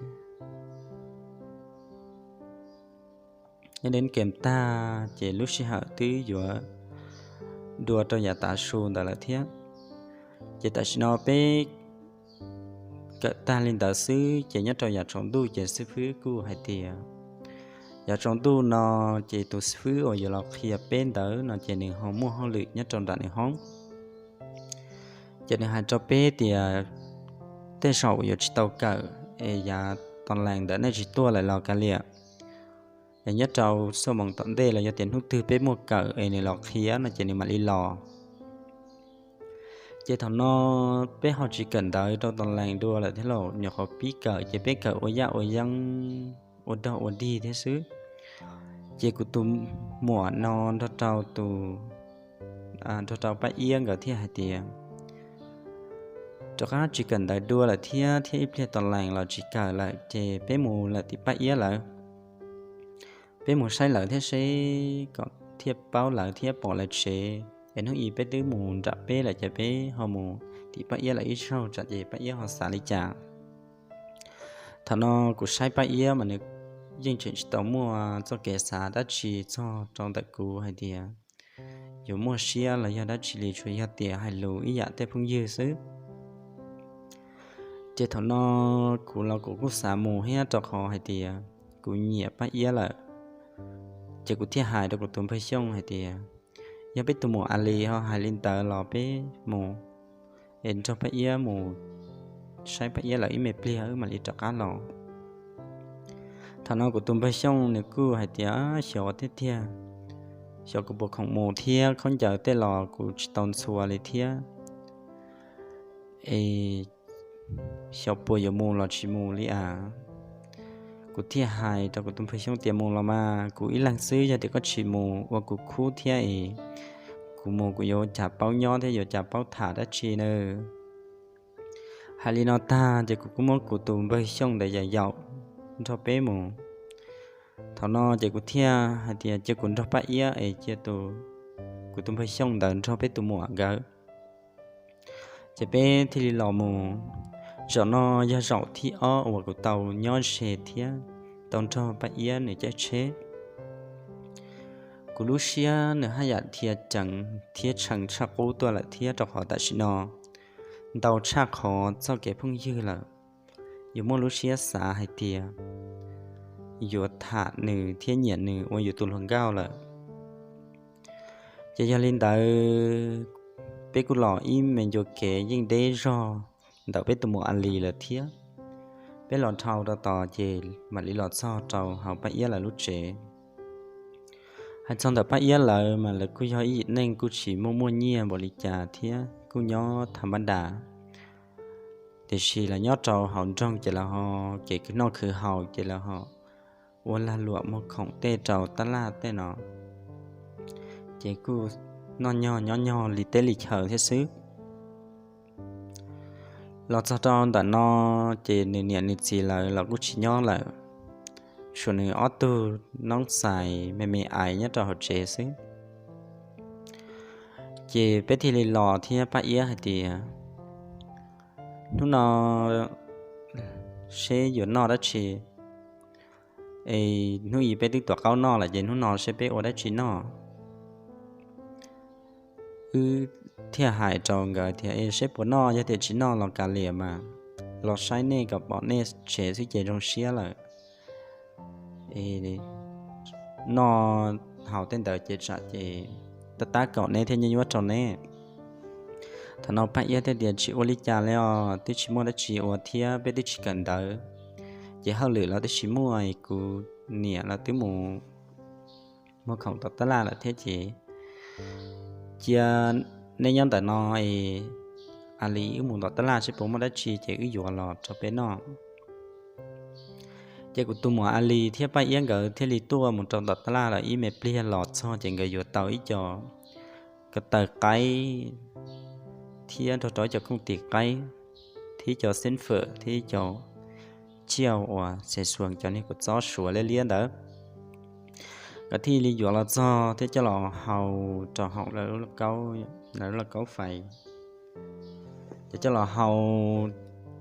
nyob leb kem tag ces lub sij hawm twb yuav dua rau yav tav su ntawd lawm thiab. Ces tam sim no peb kawm tag li ntawd xwb ces nyob rau yav tsaus ntuj ces xib fwb kuj hais tias yav tsaus ntuj no ces tus xib fwb uas yuav los qhia peb ntawd no ces nws ho muaj hauj lwm nyob rau nram nws hoob. Ces nws hais rau peb tias tej zaum yuav tsis tau kawm es yav tos lees ntawm nej tsis tuaj lawm los kav liam, es nyob rau xuaj moos tom ntej los yog tias hnub twg peb muaj kawm es nws los qhia no ces nws mam li los. Ces thaum no peb ho tsis kawm ntawv rau tos lees dua lawm thiab lauj, nyuam qhuav pib kawm ces peb kawm ua yaj ua yeeb ua dog ua dig thiab xwb. Ces kuv tus muam no nrog rau tus, nrog rau Paj Iab nkawd thiaj hais tias rov qab tsis kawm ntawv dua lawm thiab, thiab ib pliag tos lees los tsis kawm lawm ces peb mus lawm tim Paj Iab lawv. Peb mus saib lawv thiab seb kom thiaj paub lawv thiab pom lawv tsev es hnub i peb twb mus nram peb lawm ces peb ho mus tim Paj Iab lawv ib zaug tsam ces Paj Iab ho xav li cas. Thaum no kuv saib Paj Iab mas nws yeej tseem tsis tau muaj txoj kev xav dab tsi txog rau ntawm kuv hais tias yuav muaj siab los yog dab tsi li, tsuas yog tias hais lus ib yam tej phooj ywg xwb. Ces thaum no kuv los kuv kuj xav mus thiab rau qhov hais tias kuv nyiam Paj Iab lawm. Ces kuv thiaj hais rau kuv tus npawg Xyooj hais tias yog peb tus muam Alis ho hais li ntawd los peb mus es nrog Paj Iab mus saib Paj Iab lawv ib me pliag wb mam li rov qab los. Thaum no kuv tus npawg Xyooj nws kuj hais tias xyov tiag tiag, xyov kuv puas khoom mus thiab khaub ncaws tej los kuv tsis tau ntxhua li thiab es xyov puas yuav mus los tsis mus li as. Kuv thiaj hais rau kuv tus npawg Xyooj tias mus los mas kuv ib leeg xwb, yog tias koj tsis mus ua kuv khub thiab es kuv mus kuv yuav cas paub nyob thiab yuav cas paub tham dab tsi na. Hais li no tag ces kuv kuj muab kuv tus npawg Xyooj ntawd yaum yaum nrog peb mus. Thaum no ces kuv thiaj hais tias cia kuv nrog Paj Iab es cia kuv tus npawg Xyooj ntawd nrog peb tus muam nkawd. Ces peb thiaj li los mus. Zaum no yog zaum thib ob uas kuv tau nyob ze thiab tau nrog Paj Iab nws caij tsheb. Kuv lub siab nws haj yam dhia ceev thiab tshee tshaj qub tuaj lawm thiab, rau qhov tam sim no ntau tshaj qhov txoj kev phooj ywg lawm. Yuav muaj lub siab xav hais tias yuav tham nws thiab nyiam nws ua yus tus hluas nkauj lawm. Ces yog li ntawd, peb kuj los ib me ncua kev yeej deb zog ntawm peb tus muam Alis lawm thiab. Peb los dhau rau tod ces mam li los txog rau hauv Paj Iab lawv lub tsev. Hais txog ntawm Paj Iab lawv mas lawv kuj yog ib yim neeg kuj tsis muaj muaj nyiaj npaum li cas thiab kuj nyob tham npab das. Tiam sis lawv nyob rau hauv nroog ces lawv ho kev noj khwv haus ces lawv ho ua lag luam muag khoom tej rau tab laj tej no, ces kuj noj nyog nyob nyog li teb li chaw thiab xwb. Los txog rau ntawm no ces nws niam nws txiv lawv los kuj tsis nyob lawm, tshuav nws ob tug noob xais me me aiv nyob rau hauv tsev xwb. Ces peb thiaj li los thiab Paj Iab hais tias hnub no seb yuav noj dab tsi, es hnub i peb twb tuav qaub noj lawm ces hnub no seb peb ua dab tsi noj. Wb thiaj hais rau nkawd tias es seb puas noj, yog tias tsis noj los kav liam mas los saib nej kom pom nej tsev xwb ces zoo siab lawm. Noj haus tej ntawd ces tsam ces tab tab kaum neb thiab nyuaj nyuaj rau neb. Thaum no Paj Iab thiaj tias, Tsis ua li cas li os, twb tsis muaj dab tsi ua thiab peb twb tsis kawm ntawv, ces hauj lwm los twb tsis muaj, kuv niam los twb mus muag khoom tom tab laj lawm thiab ces cia neb nyob ntawm no es a li wb mus tom tab laj seb puas muaj dab tsi ces wb yuav los rau peb noj. Ces kuv tus muam a li thiab Paj Iab nkawd thiaj li tuaj mus rau tom tab laj lawm ib me pliag los txog ces nkawd yuav tau ib co ko taw qaib thiab nrog rau ib co khooj tim qaib thiab ib co xeeb fawm thiab ib co tsiaj uas xes xuas cov niag kua txob suav liab liab ntawd. Nkawd thiaj li yuav los txog thiab coj los hau rau hauv lawv lub lauj kaub fais. Ces coj los hau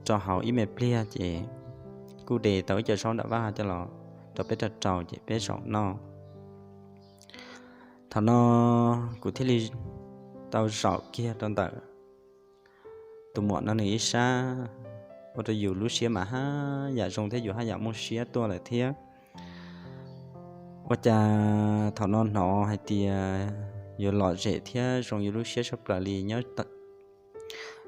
rau hauv ib me pliag ces kuj de tau ib co zaub nram vaj coj los rau peb rau rau ces peb zaum noj. Thaum no kuv thiaj li tau zaum kiag rau ntawm tus muam no nws ib sab, ua rau yus lub siab mas haj yam zoo thiab yus haj yam muaj siab tuaj lawm thiab. Ua cas thaum no hnov hais tias yuav lom zem thiab zoo yus lub siab tshaj plaws li nyob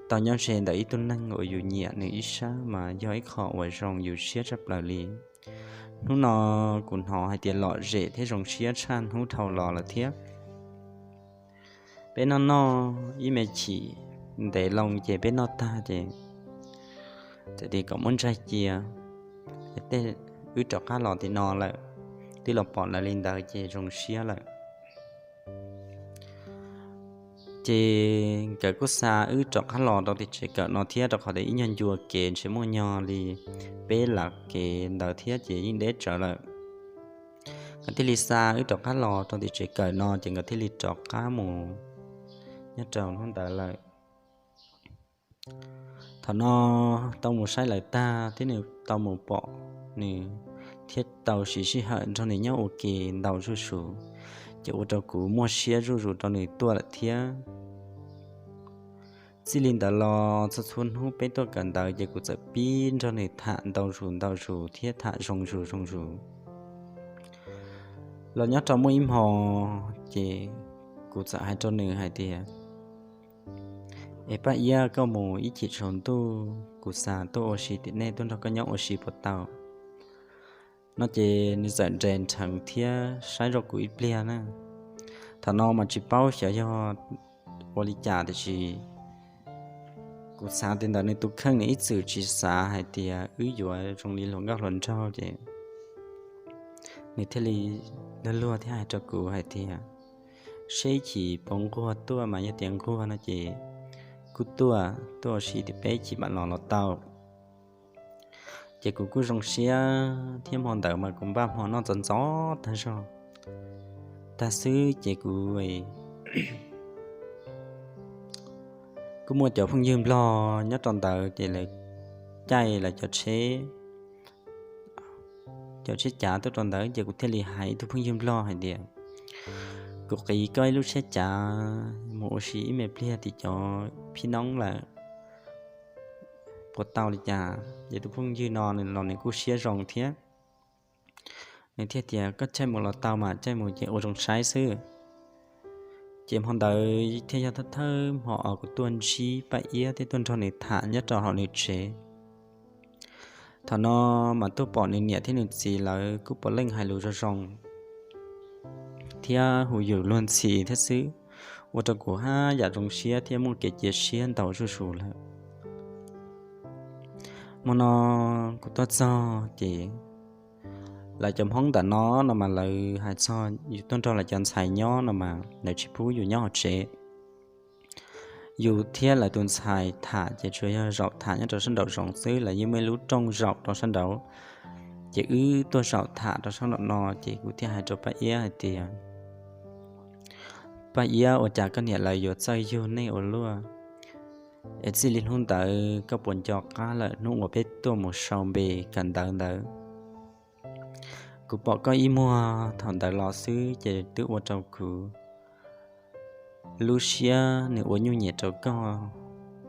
tau nyob ze ntawm ib tug neeg uas yus nyiam nws ib sab mas yog ib qho uas zoo yus siab tshaj plaws li. Hnub no kuv hnov hais tias lom zem thiab zoo siab tshaj hnub dhau los lawm thiab. Peb noj noj ib me chim ntev loo ces peb noj tag ces txawm tias kom muab ntsaig cia, tej wb rov qab los tim no lawm, twb los pom lawv li ntawd ces zoo siab lawm. Ces nkawd kuj xa wb rov qab los rau tim tsev kawm no thiab, rau qhov tias ib nyuag ncua kev ntshe muaj nyog li peb lab kev ntawd thiab ces yeej deb tsawv lawm. Nkawd thiaj li xa wb rov qab los rau tim tsev kawm no ces nkawd thiaj li rov qab mus nyob rau hnub ntawd lawm. Thaum no tau mus saib lawv tag thiab nws tau mus pom nws thiab tau siv sij hawm nrog nws nyob ua ke ntau zuj zus, ces ua rau kuv muaj siab zuj zus rau nws tuaj lawm thiab. Txij li ntawd los txhua txhua hnub peb tuaj kawm ntawv ces kuv txawm pib nrog nws tham ntau zus ntau zus thiab tham zoo zus zoo zus. Los nyob rau muaj ib hmo ces kuv txawm hais rau nws hais tias, Es Paj Iab, koj mus ib chim tsaus ntuj kuv xav tuaj ua si tim nej, tuaj nrog koj nyob ua si puas tau? No ces nws txawm nres nrheev thiab saib rau kuv ib pliag na. Thaum no mas tsis paub xyov yog ua li cas tiam sis kuv xav tias ntawm nws tus kheej nws ib txwm tsis xav hais tias wb yuav zoo li hluas nkauj hluas nraug ces nws thiaj li luag luag thiab hais rau kuv hais tias, Seb ib chim puas nquag tuaj mas yog tias nquag no ces kuj tuaj, tuaj ua si tim peb ib chim mam los los tau. Ces kuv kuj zoo siab thiab hmo ntawd mas kuv npaj hmo noj ntxov ntxov tag zog tag xwb ces kuv kuj muaj cov phooj ywg nplog nyob rau ntawd ces lawv caij lawv cov tsheb, cov tsheb cav tuaj rau ntawd ces kuv thiaj li hais ib tug phooj ywg nplog hais tias, Kuv qiv koj ib lub tsheb cav mus ua si ib me pliag tim cov phib noob lawm puas tau li cas? Ces tus phooj ywg no nws los nws kuj siab zoo thiab, nws thiaj tias, Koj caij mus los tau mas, caij mus ces ua zoo saib xwb. Ces hmo ntawd thiaj yog thawj thawj hmo uas kuv tuaj ntsib Paj Iab thiab tuaj nrog nws tham nyob rau hauv nws tsev. Thaum no mas tuaj pom nws niam thiab nws txiv lawv kuj puav leej hais lus zoo zoo thiab hu yus luag ntxhi thiab xwb, ua rau kuv haj yam zoo siab thiab muaj kev cia siab ntau zuj zus lawm. Hmo no kuv tuaj txog ces lawv cov Hmoob ntawm no no mas lawv hais txog yus tuaj nrog lawv cov ntxhais nyob no mas lawv tsis pub yus nyob hauv tsev. Yus thiab lawv tus ntxhais tham ces tsuas yog zaum tham nyob rau sab nraum zoov xwb, lawv yeej muaj ib lub rooj zaum rau sab nraud. Ces wb tuaj zaum tham rau sab nraum no ces kuv thiaj hais rau Paj Iab hais tias, Paj Iab, ua cas koj niam lawv yuav txawj yug nej ua luaj? Es txij li hnub ntawd koj puas nco qab lawm hnub uas peb tuaj mus sau npe kawm ntawv ntawd? Kuv pom koj ib muag thaum ntawd los xwb ces twb ua rau kuv lub siab nws ua nyuj nyem rau koj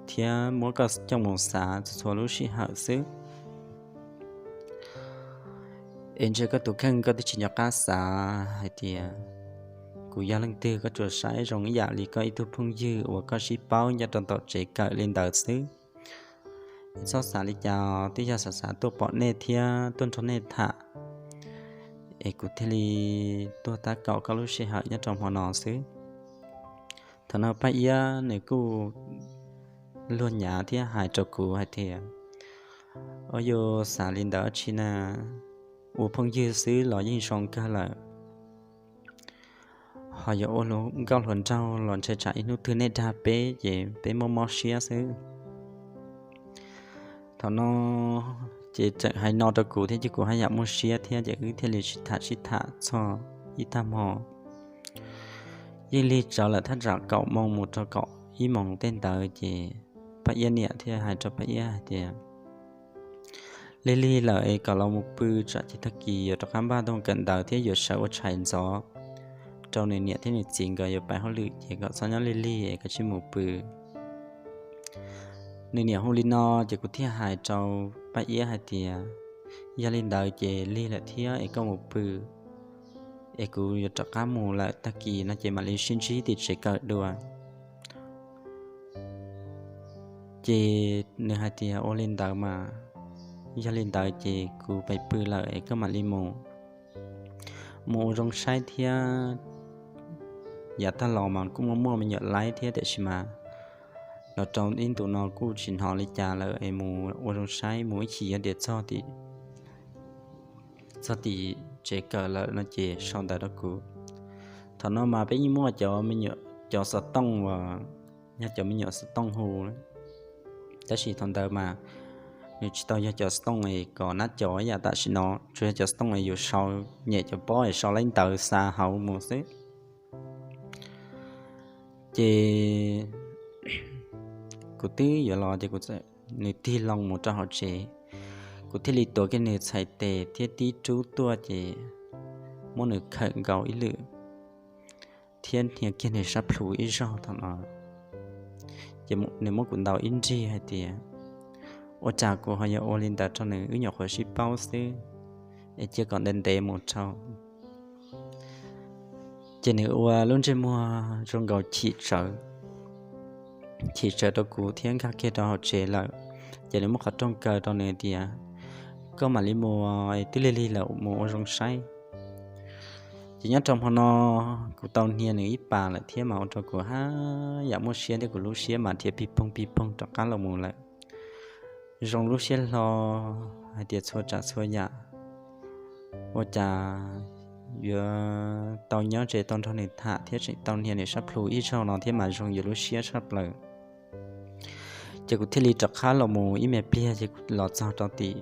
thiab muab koj coj mus xav txhua txhua lub sij hawm xwb. Es ntshe koj tus kheej koj twb tsis nco qab xav hais tias kuv yog leej twg koj tsuas saib zoo ib yam li koj ib tug phooj ywg uas koj sib paub nyob rau tom tsev kawm li ntawd xwb. Txhob xav li cas, twb yog xav xav tuaj pom nej thiab tuaj nrog nej tham, es kuv thiaj li tuaj tab kaum koj lub sij hawm nyob rau hmo no xwb. Thaum no Paj Iab nws kuj luag nyav thiab hais rau kuv hais tias, Ua, yus xav li ntawd tsi na, ua phooj ywg xwb los yeej zoo kawg lawm. Ho yuav ua nkauj hluas nraug los ntshe tsam ib hnub twg nej dag peb ces peb muaj mob siab xwb. Thaum no ces tseem hais no rau kuv thiab ces kuv haj yam muaj siab thiab ces wb thiaj li sib tham sib tham txog ib tag hmo. Yeej lig tsawv lawm, thaj tsam kaum moos mus rau kaum ib moos tej ntawd ces Paj Iab niam thiaj hais rau Paj Iab hais tias, Lig lig lawm es kom los mus pw, tsam ces tag kis yuav rov qab npaj npaj kawm ntawv thiab yuav sawv ua tshais ntxov rau nws niam thiab nws txiv nkawd yuav pais hauj lwm ces kom txhob nyob lig lig es koj cia li mus pw. Nws niam hu li no ces kuv thiaj hais rau Paj Iab hais tias, Yog li ntawd ces lig lawm thiab es koj mus pw, es kuv yuav rov qab mus lawm, tag kis no ces mam li sib ntsib tim tsev kawm dua. Ces nws hais tias, Ua li ntawd mas, yog li ntawd ces kuv pais pw lawm es koj mam li mus, mus ua zoo saib thiab. Yav tag los mas kuj muaj muaj me nyuam laib thiab, tiam sis mas los rau ib ntus no kuj tsis hnov li cas lawm es mus ua zoo saib, mus ib chim yog tias txog tim tsev kawm lawm no ces sau ntawv rau kuv. Thaum no mas peb yeej muaj cov me nyuam, cov xov tooj uas yog cov me nyuam xov tooj hu, tab sis thaum ntawd mas nws tsis tau yog cov xov tooj es kom nab cov ib yam tam sim no, tsuas yog cov xov tooj es yus sau, nyem cov pob es sau laib ntawv xa hauv mus xwb. Ces kuv twb yuav los ces kuv, nws tig loo mus rau hauv tsev, kuv thiaj li tuav kiag nws txhais tes thiab tib rub tuaj ces muab nws khawm nkaus ib lwm thiab hnia kiag nws sab plhu ib zaug thaum no. Ces nws muab kuv ntaus ib nrig hais tias, Ua cas kuv ho yuav ua li ntawd rau nws, wb nyuam qhuav sib paub xwb, es cia kom ntev ntev mus rau. Ces nws ua lub ntsej muag zoo nkaus chim tsawv, chim tsawv rau kuv thiab nkag kiag rau hauv tsev lawm. Ces nws muab qhov rooj kaw rau nws tias, Koj mam li mus, twb lig lig lawm, mus ua zoo saib. Ces nyob rau hmo no kuv tau hnia nws ib pas lawm thiab mas ua rau kuv haj yam muaj siab thiab kuv lub siab mas rhiav pig poog pig poog rov qab los mus lawm. Zoo lub siab hlo hais tias txhua tsav txhua yam ua cas yuav tau nyob ze tau nrog nws tham thiab tseem tau hnia nws sab plhu ib zaug no thiab mas zoo yus lub siab tshaj plaws. Ces kuv thiaj li rov qab los mus ib me pliag ces kuv los txog rau tim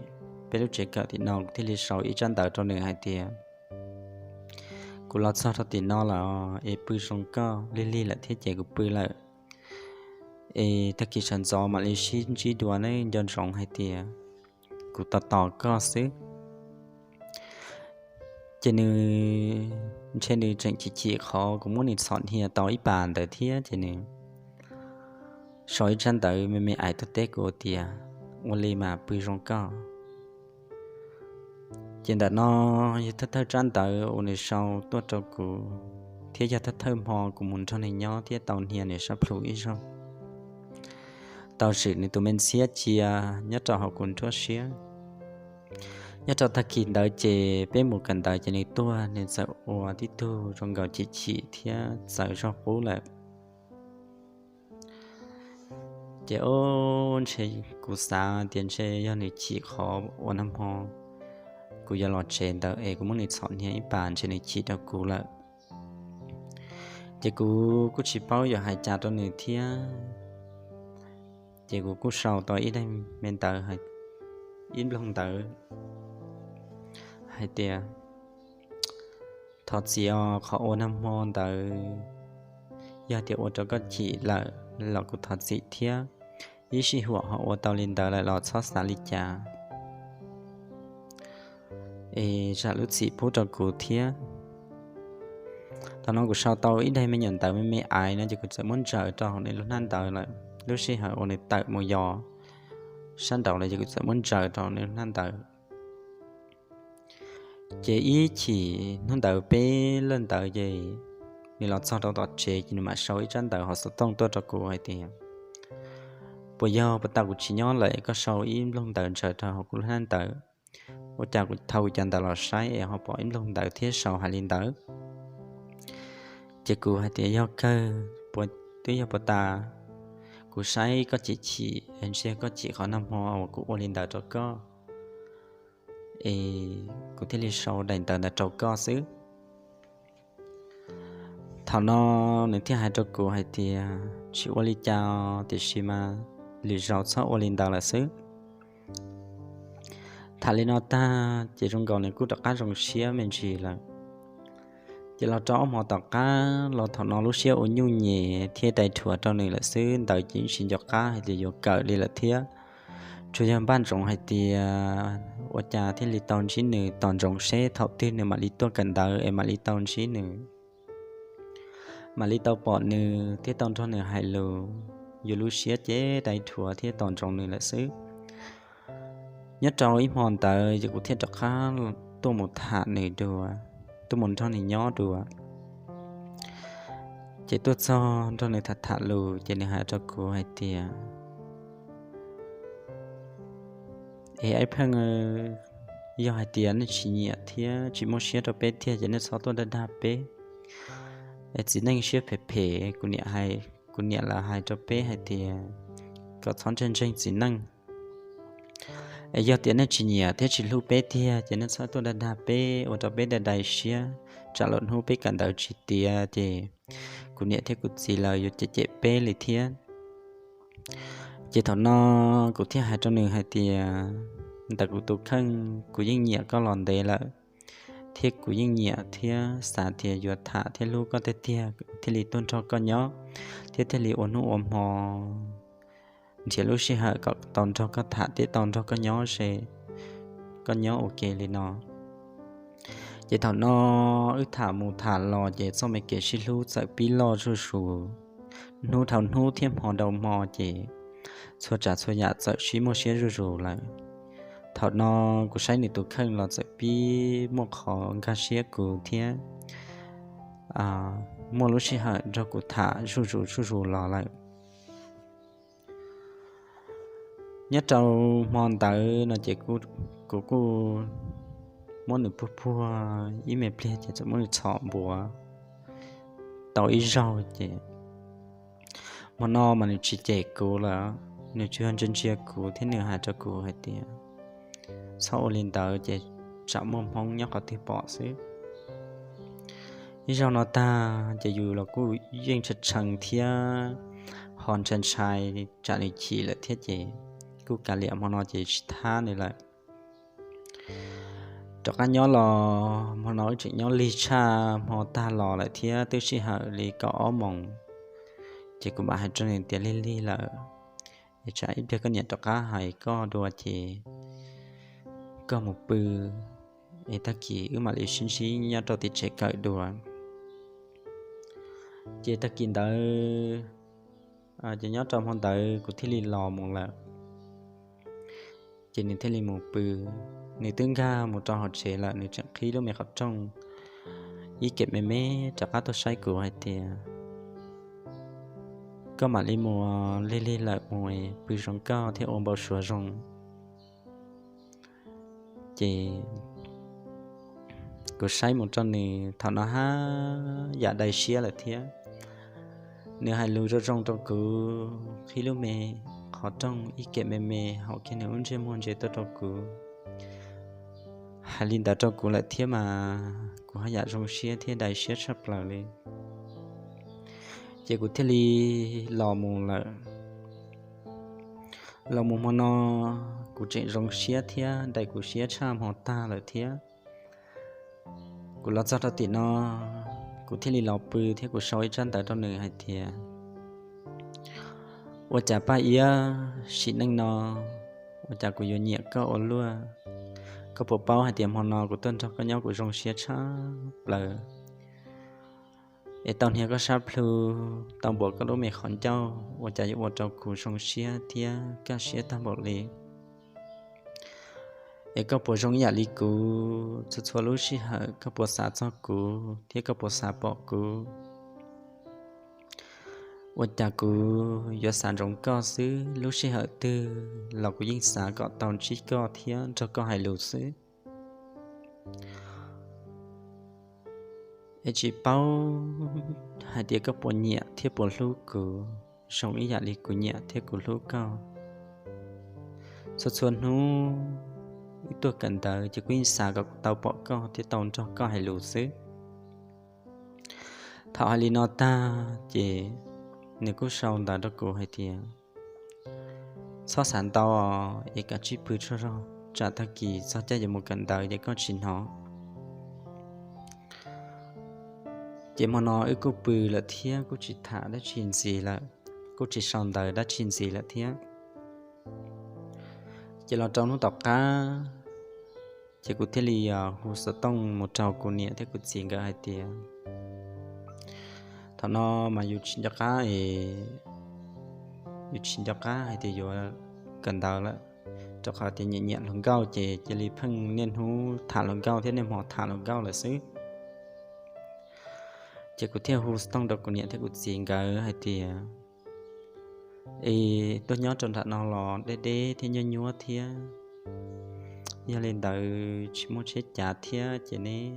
peb lub tsev kawm tim no, kuv thiaj li sau ib tsab ntawv rau nws hais tias, Kuv los txog rau tim no lawm es pw zoo koj, lig lig lawm thiab ces kuv pw lawm. Es tag kis sawv ntxov mam li sib ntsib dua nawb, nco ntsoov hais tias kuv tos tos koj xwb. Ces nws ntshe nws tseem chim chim qhov kuv muab nws txhom hnia tau ib pas ntawd thiab ces nws sau ib tsab ntawv me me ais tuaj teb kuv tias, Ua li mas pw zoo koj. Ces ntawm no yog thawj thawj tsab ntawv uas nws sau tuaj rau kuv, thiab yog thawj thawj hmo kuv mus nrog nws nyob thiab tau hnia nws sab plhu ib zaug. Tau swm nws tus me ntxhiab cia nyob rau hauv kuv nruab siab. Nyob rau tag kis ntawd ces peb mus kawm ntawv ces nws tuag, nws txawm ua tib tug zoo nkaus chim chim thiab txawv zog qub lawm. Ces o, ntshe kuv xav tias ntshe yog nws chim qhov uas nag hmo kuv yuav los tsev ntawd es kuv muab nws txhom hnia ib pas ntshe nws chim rau kuv lawm. Ces kuv kuj tsis paub yuav hais cas rau nws thiab. Ces kuv kuj sau tau ib daim me ntawv, ib nploog ntawv hais tias, Thov txim os, qhov ua nag hmo ntawd yog tias ua rau koj chim lawm los kuv thov txim thiab. Ib sij huam ho ua tau li ntawd lawm los txhob xav li cas es zam lub txim pub rau kuv thiab. Thaum no kuv sau tau ib daim me nyuam ntawv me me aiv no ces kuv txawm muab ntsaws rau hauv nws lub hnab ntawv lawm. Lub sij hawm uas nws tawm mus yos sab nraud lawm ces kuv txawm muab ntsaws rau hauv nws lub hnab ntawv. Ces ib chim hnub ntawd peb laj ntawd ces nws los txog rau tom tsev ces nws mam sau ib tsab ntawv hauv xov tooj tuaj rau kuv hais tias, puas yog puas tas kuv tsis nyob lawm koj sau ib nplooj ntawv ntsaws rau hauv kuv lub hnab ntawv. Ua cas kuv thau kuv cov ntawv los saib es ho pom ib nplooj ntawv thiab sau hais li ntawd. Ces kuv hais tias yog kawg, twb yog puas tas kuv saib koj chim chim es ntshe koj chim qhov nag hmo uas kuv ua li ntawd rau koj es kuv thiaj li sau daim ntawv ntawd rau koj xwb. Thaum no nws thiaj hais rau kuv hais tias tsis ua li cas tiam sis mas lwm zaus txhob ua li ntawd lawm xwb. Tham li no tag ces zoo nkaus nws kuj rov qab zoo siab me ntsis lawm. Ces los rau ob hmo tom qab los thaum no lub siab ua nyuj nyem thiab dai rhuav rau nws lawm xwb, ntawd ces tsis nco qab hais tias yuav kawm li lawm thiab. Tsuas yog npaj ntsoov hais tias ua cas thiaj li tau ntsib nws, tos ntsoov seb thaum twg nws mam li tuaj kawm ntawv es mam li tau ntsib nws, mam li tau pom nws thiab tau nrog nws hais lus. Yus lub siab ces dai rhuav thiab tos ntsoov nws lawm xwb. Nyob rau ib hmo ntawd ces kuv thiaj rov qab tuaj mus tham nws dua, tuaj mus nrog nws nyob dua. Ces tuaj txog nrog nws tham tham lus ces nws hais rau kuv hais tias, es Aib Pheej, yog hais tias nej tsis nyiam thiab tsis muaj siab rau peb tiag ces nej txhob tuaj dag dag peb. Es txiv neej siab phem phem, kuv niam, kuv niam lawv hais rau peb hais tias kom txhob ntseeg ntseeg txiv neej. Es yog tias nej tsis nyiam thiab tsis hlub peb tiag ces nej txhob tuaj dag dag peb ua rau peb dai dai siab, tsam lwm hnub peb kawm ntawv tsis tiav ces kuv niam thiab kuv txiv lawv yuav cem cem peb li thiab. Ces thaum no kuv thiaj hais rau nws hais tias, ntawm kuv tus kheej kuv yeej nyiam koj los ntev lawm, thiab kuv yeej nyiam thiab xav tias yuav tham thiab hlub koj tiag tiag thiaj li tuaj nrog koj nyob, thiab thiaj li ua hnub ua hmo nrhiav lub sij hawm kom tau nrog koj tham thiab tau nrog koj nyob se koj nyob ua ke li no. Ces thaum no wb tham mus tham los ces txoj me kev sib hlub txawm pib loj zuj zus, hnub dhau hnub thiab hmo dhau hmo ces txhua tsav txhua yam txawm sib muaj siab zuj zus lawm. Thaum no kuv saib nws tus kheej los txawm pib muaj qhov nkag siab kuv thiab muaj lub sij hawm nrog kuv tham zuj zus zuj zus los lawm. Nyob rau hmo ntawd no ces kuv kuj muab nws puag puag ib me pliag ces txawm muab nws txhom npuav tau ib zaug ces hmo no mas nws tsis cem kuv lawm, nws tsuas yog ntsia ntsia kuv thiab nws hais rau kuv hais tias, txhob ua li ntawd ces tsam muaj Hmoob nyob qhov twg pom xwb. Ib zaug no tag ces yus los kuj yeej tshee tshee thiab ho ntshai ntshai tsam nws chim lawm thiab ces kuj kav liam hmo no ces tsis thab nws lawm. Rov qab nyob los hmo no wb tseem nyob lig tshaj hmo tag los lawm thiab twb sij hawm li kaum ob moos, ces kuv mam hais rau nws tias lig lig lawm, es tsam ib pliag koj niam rov qab hais koj dua ces koj mus pw, es tag kis wb mam li sib ntsib nyob rau tim tsev kawm dua. Ces tag kis ntawd ces nyob rau hmo ntawd kuv thiaj li los mus lawm. Ces nws thiaj li mus pw. Nws twb nkag mus rau hauv tsev lawm, nws tseem qhib lub me qhov rooj ib kem me me rov qab tuaj saib kuv hais tias, koj mam li mus lig lig lawm, mus pw zoo kawg thiab ua npau suav zoo. Ces kuv saib mus rau nws thaum no haj yam dai siab lawm thiab. Nws hais lus zoo zoo rau kuv, qhib lub me qhov rooj ib kem me me haum kiag nws lub ntsej muag ntsia tuaj rau kuv. Hais li ntawd rau kuv lawm thiab mas kuv haj yam zoo siab thiab dai siab tshaj plaws li. Ces kuv thiaj li los mus lawm. Los mus hmo no kuv tseem zoo siab thiab dai kuv siab tshaj hmo tag lawm thiab. Kuv los txog rau tim no, kuv thiaj li los pw thiab kuv sau ib tsab ntawv rau nws hais tias, ua cas Paj Iab, sim neej no ua cas kuv yuav nyiam koj ua luaj. Koj puas paub hais tias hmo no kuv tuaj nrog koj nyob kuv zoo siab tshaj plaws, es tau hnia koj sab plhu, tau npuav koj lub me qhov ncauj, ua cas yuav ua rau kuv zoo siab thiab kaj siab tag npaum li. Es koj puas zoo ib yam li kuv, txhua txhua lub sij hawm koj puas xav txog kuv thiab koj puas xav pom kuv? Ua cas kuv yuav xav ntsoov koj xwb, lub sij hawm twg los kuv yeej xav kom tau ntsib koj thiab nrog koj hais lus xwb. Es tsis paub hais tias koj puas nyiam thiab puas hlub kuv zoo ib yam li kuv nyiam thiab kuv hlub koj. Txhua txhua hnub wb tuaj kawm ntawv ces kuv yeej xav kom tau pom koj thiab tau nrog koj hais lus xwb. Thaum hais li no tag ces nws kuj sau ntawv rau kuv hais tias, txhob xav ntau es kav tsij pw tsaug zog, tsam tag kis txog caij yuav mus kawm ntawv ces koj tsis hnov. Ces hmo no wb kuj pw lawm thiab kuj tsis tham dab tsi ntxiv lawm, kuj tsis sau ntawv dab tsi ntxiv lawm thiab. Ces los rau hnub tom qab, ces kuv thiaj li hu xov tooj mus rau kuv niam thiab kuv txiv nkawd hais tias, thaum no mas yus tsis nco qab es yus tsis nco qab hais tias yuav kawm ntawv lawm, rau qhov tias nyiam nyiam hluas nkauj ces cia li pheej niaj hnub tham hluas nkauj thiab niaj hmo tham hluas nkauj lawm xwb. Ces kuv thiaj hu xov tooj rau kuv niam thiab kuv txiv nkawd hais tias, es tuaj nyob rau nram no los deb deb thiab nyuaj nyuaj thiab, yog li ntawd tsis muaj tsheb cav thiab ces neb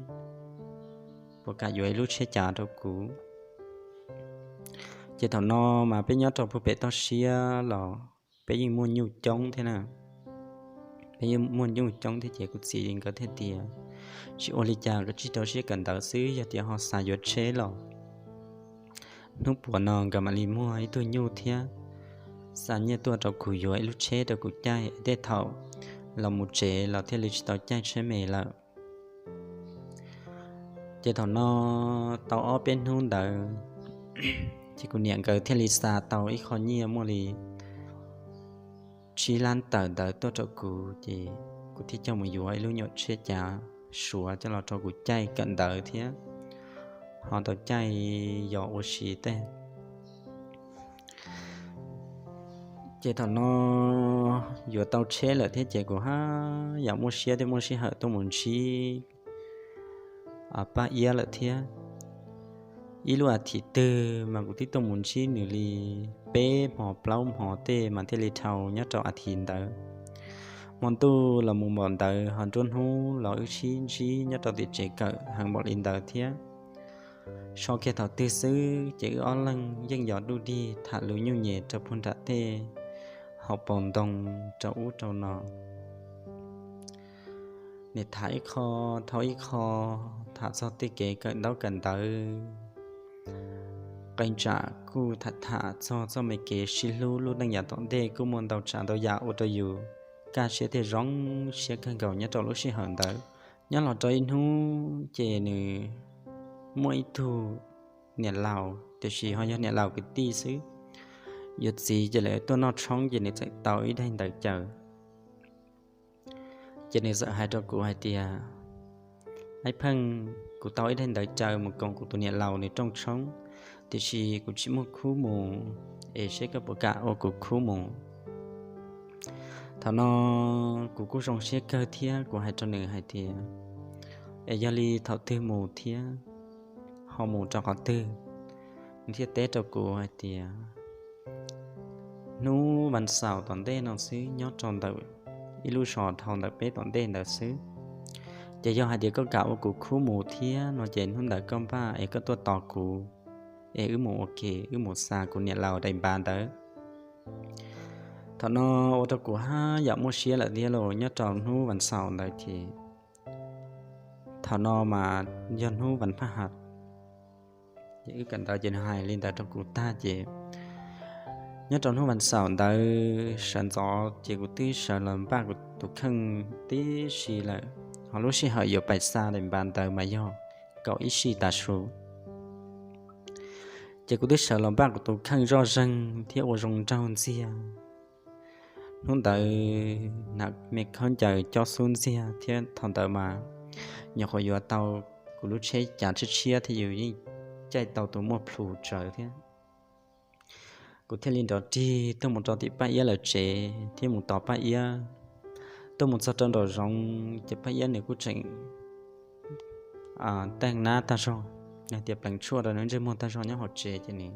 puas kam yuav ib lub tsheb cav rau kuv? Ces thaum no mas peb nyob rau puag pem toj siab los peb yeej muaj nyuj coob thiab na. Peb yeej muaj nyuj coob thiab ces kuv txiv nkawd thiaj tias, tsis ua li cas, koj tsis rau siab kawm ntawv xwb, yog tias ho xav yuav tsheb los hnub puas no nkawd mam li muag ib tug nyuj thiab xa nyiaj tuaj rau kuv yuav ib lub tsheb rau kuv caij, tej thaum los mus tsev los thiaj li tsis tau caij tsheb me lawm. Ces thaum no tau ob peb hnub ntawd, ces kuv niam nkawd thiaj li xa tau ib qho nyiaj muaj li tsib lab tawm ntawd tuaj rau kuv, ces kuv thiaj coj mus yuav ib lub nyuam tsheb cav Suav coj los rau kuv caij kawm ntawv thiab ho tau caij yos ua si tej. Ces thaum no yuav tau tsheb lawm thiab ces kuv haj yam muaj siab thiab muaj sij hawm tuaj mus ntsib Paj Iab lawm thiab. Ib lub a thiv twg mas kuv twb tuaj mus ntsib nws li peb hmo plaub hmo tej mas thiaj li dhau nyob rau a thiv ntawd. Hmo ntuj los mus npaum ntawd ho nruab hnub los wb sib ntsib nyob rau tim tsev kawm heev npaum li ntawd thiab. So kiag thaum twg xwb ces wb ob leeg yeej yos duj dig tham lus nyuj nyem rau puag nram tej hauv paus ntoo rau ub rau no. Nws tham ib qho, thau ib qho, tham txog tej kev kawm ntaub kawm ntawv. Qee tsam kuj tham tham txog txoj me kev sib hlub lub neej yav tom ntej, kuj muaj ntau tsav ntau yam ua rau yus kaj siab thiab zoo siab kawg nkaus nyob rau lub sij hawm ntawd. Nyob los rau ib hnub ces nws muaj ib tug niam laus, tiam sis ho yog niam laus kwv tij xwb. Yuav txiv ces lawv tuaj noj tshoob ces nws txawm tau ib daim ntawv caw. Ces nws txawm hais rau kuv hais tias, Aib Pheej, kuv tau ib daim ntawv caw mus koom kuv tus niam laus nws rooj tshoob, tiam sis kuv tsis muaj khub mus, es seb koj puas kam ua kuv khub mus. Thaum no kuv kuj zoo siab kawg thiab kuv hais rau nws hais tias, Es yog li thaum twg mus thiab ho mus rau qhov twg? Nws thiaj teb rau kuv hais tias, Hnub vas xaum tom ntej no xwb, nyob rau ntawm ib lub zos dhau ntawm peb tom ntej ntawd xwb. Ces yog hais tias koj kam ua kuv khub mus thiab no ces hnub ntawd koj npaj es koj tuaj tos kuv, es wb mus ua ke, wb mus xa kuv niam laus daim npav ntawd. Thaum no ua rau kuv haj yam muaj siab lawm thiab los nyob rau hnub vas xaum ntawd ces thaum no mas yog hnub vas phaj has, ces wb kawm ntawv ces nws hais li ntawd rau kuv tag ces nyob rau hnub vas xaum ntawd sawv ntxov ces kuv twb sawv los npaj kuv tus kheej tib si lawm, ho lub sij hawm yuav pais xa daim npav ntawd mas yog kaum ib sij tav su. Ces kuv twb sawv los npaj kuv tus kheej zoj zeeg thiab ua zoo nraug ntxiag. Hnub ntawd na me khaub ncaws cob xub ntxiag thiab thaum ntawd mas nyuam qhuav yuav tau kuv lub tsheb cav tshiab tshiab thiab yus yeej caij tau tus muaj plhus tsawv thiab. Kuv thiaj li nrov rig tuaj mus rau tim Paj Iab lawv tsev thiab mus tos Paj Iab. Tuaj mus txog rau nraum zoov ces Paj Iab nws kuj tseem teej nab tag zog, tias pleev tshuaj rau nws ntsej muag tag zog nyob hauv tsev ces nws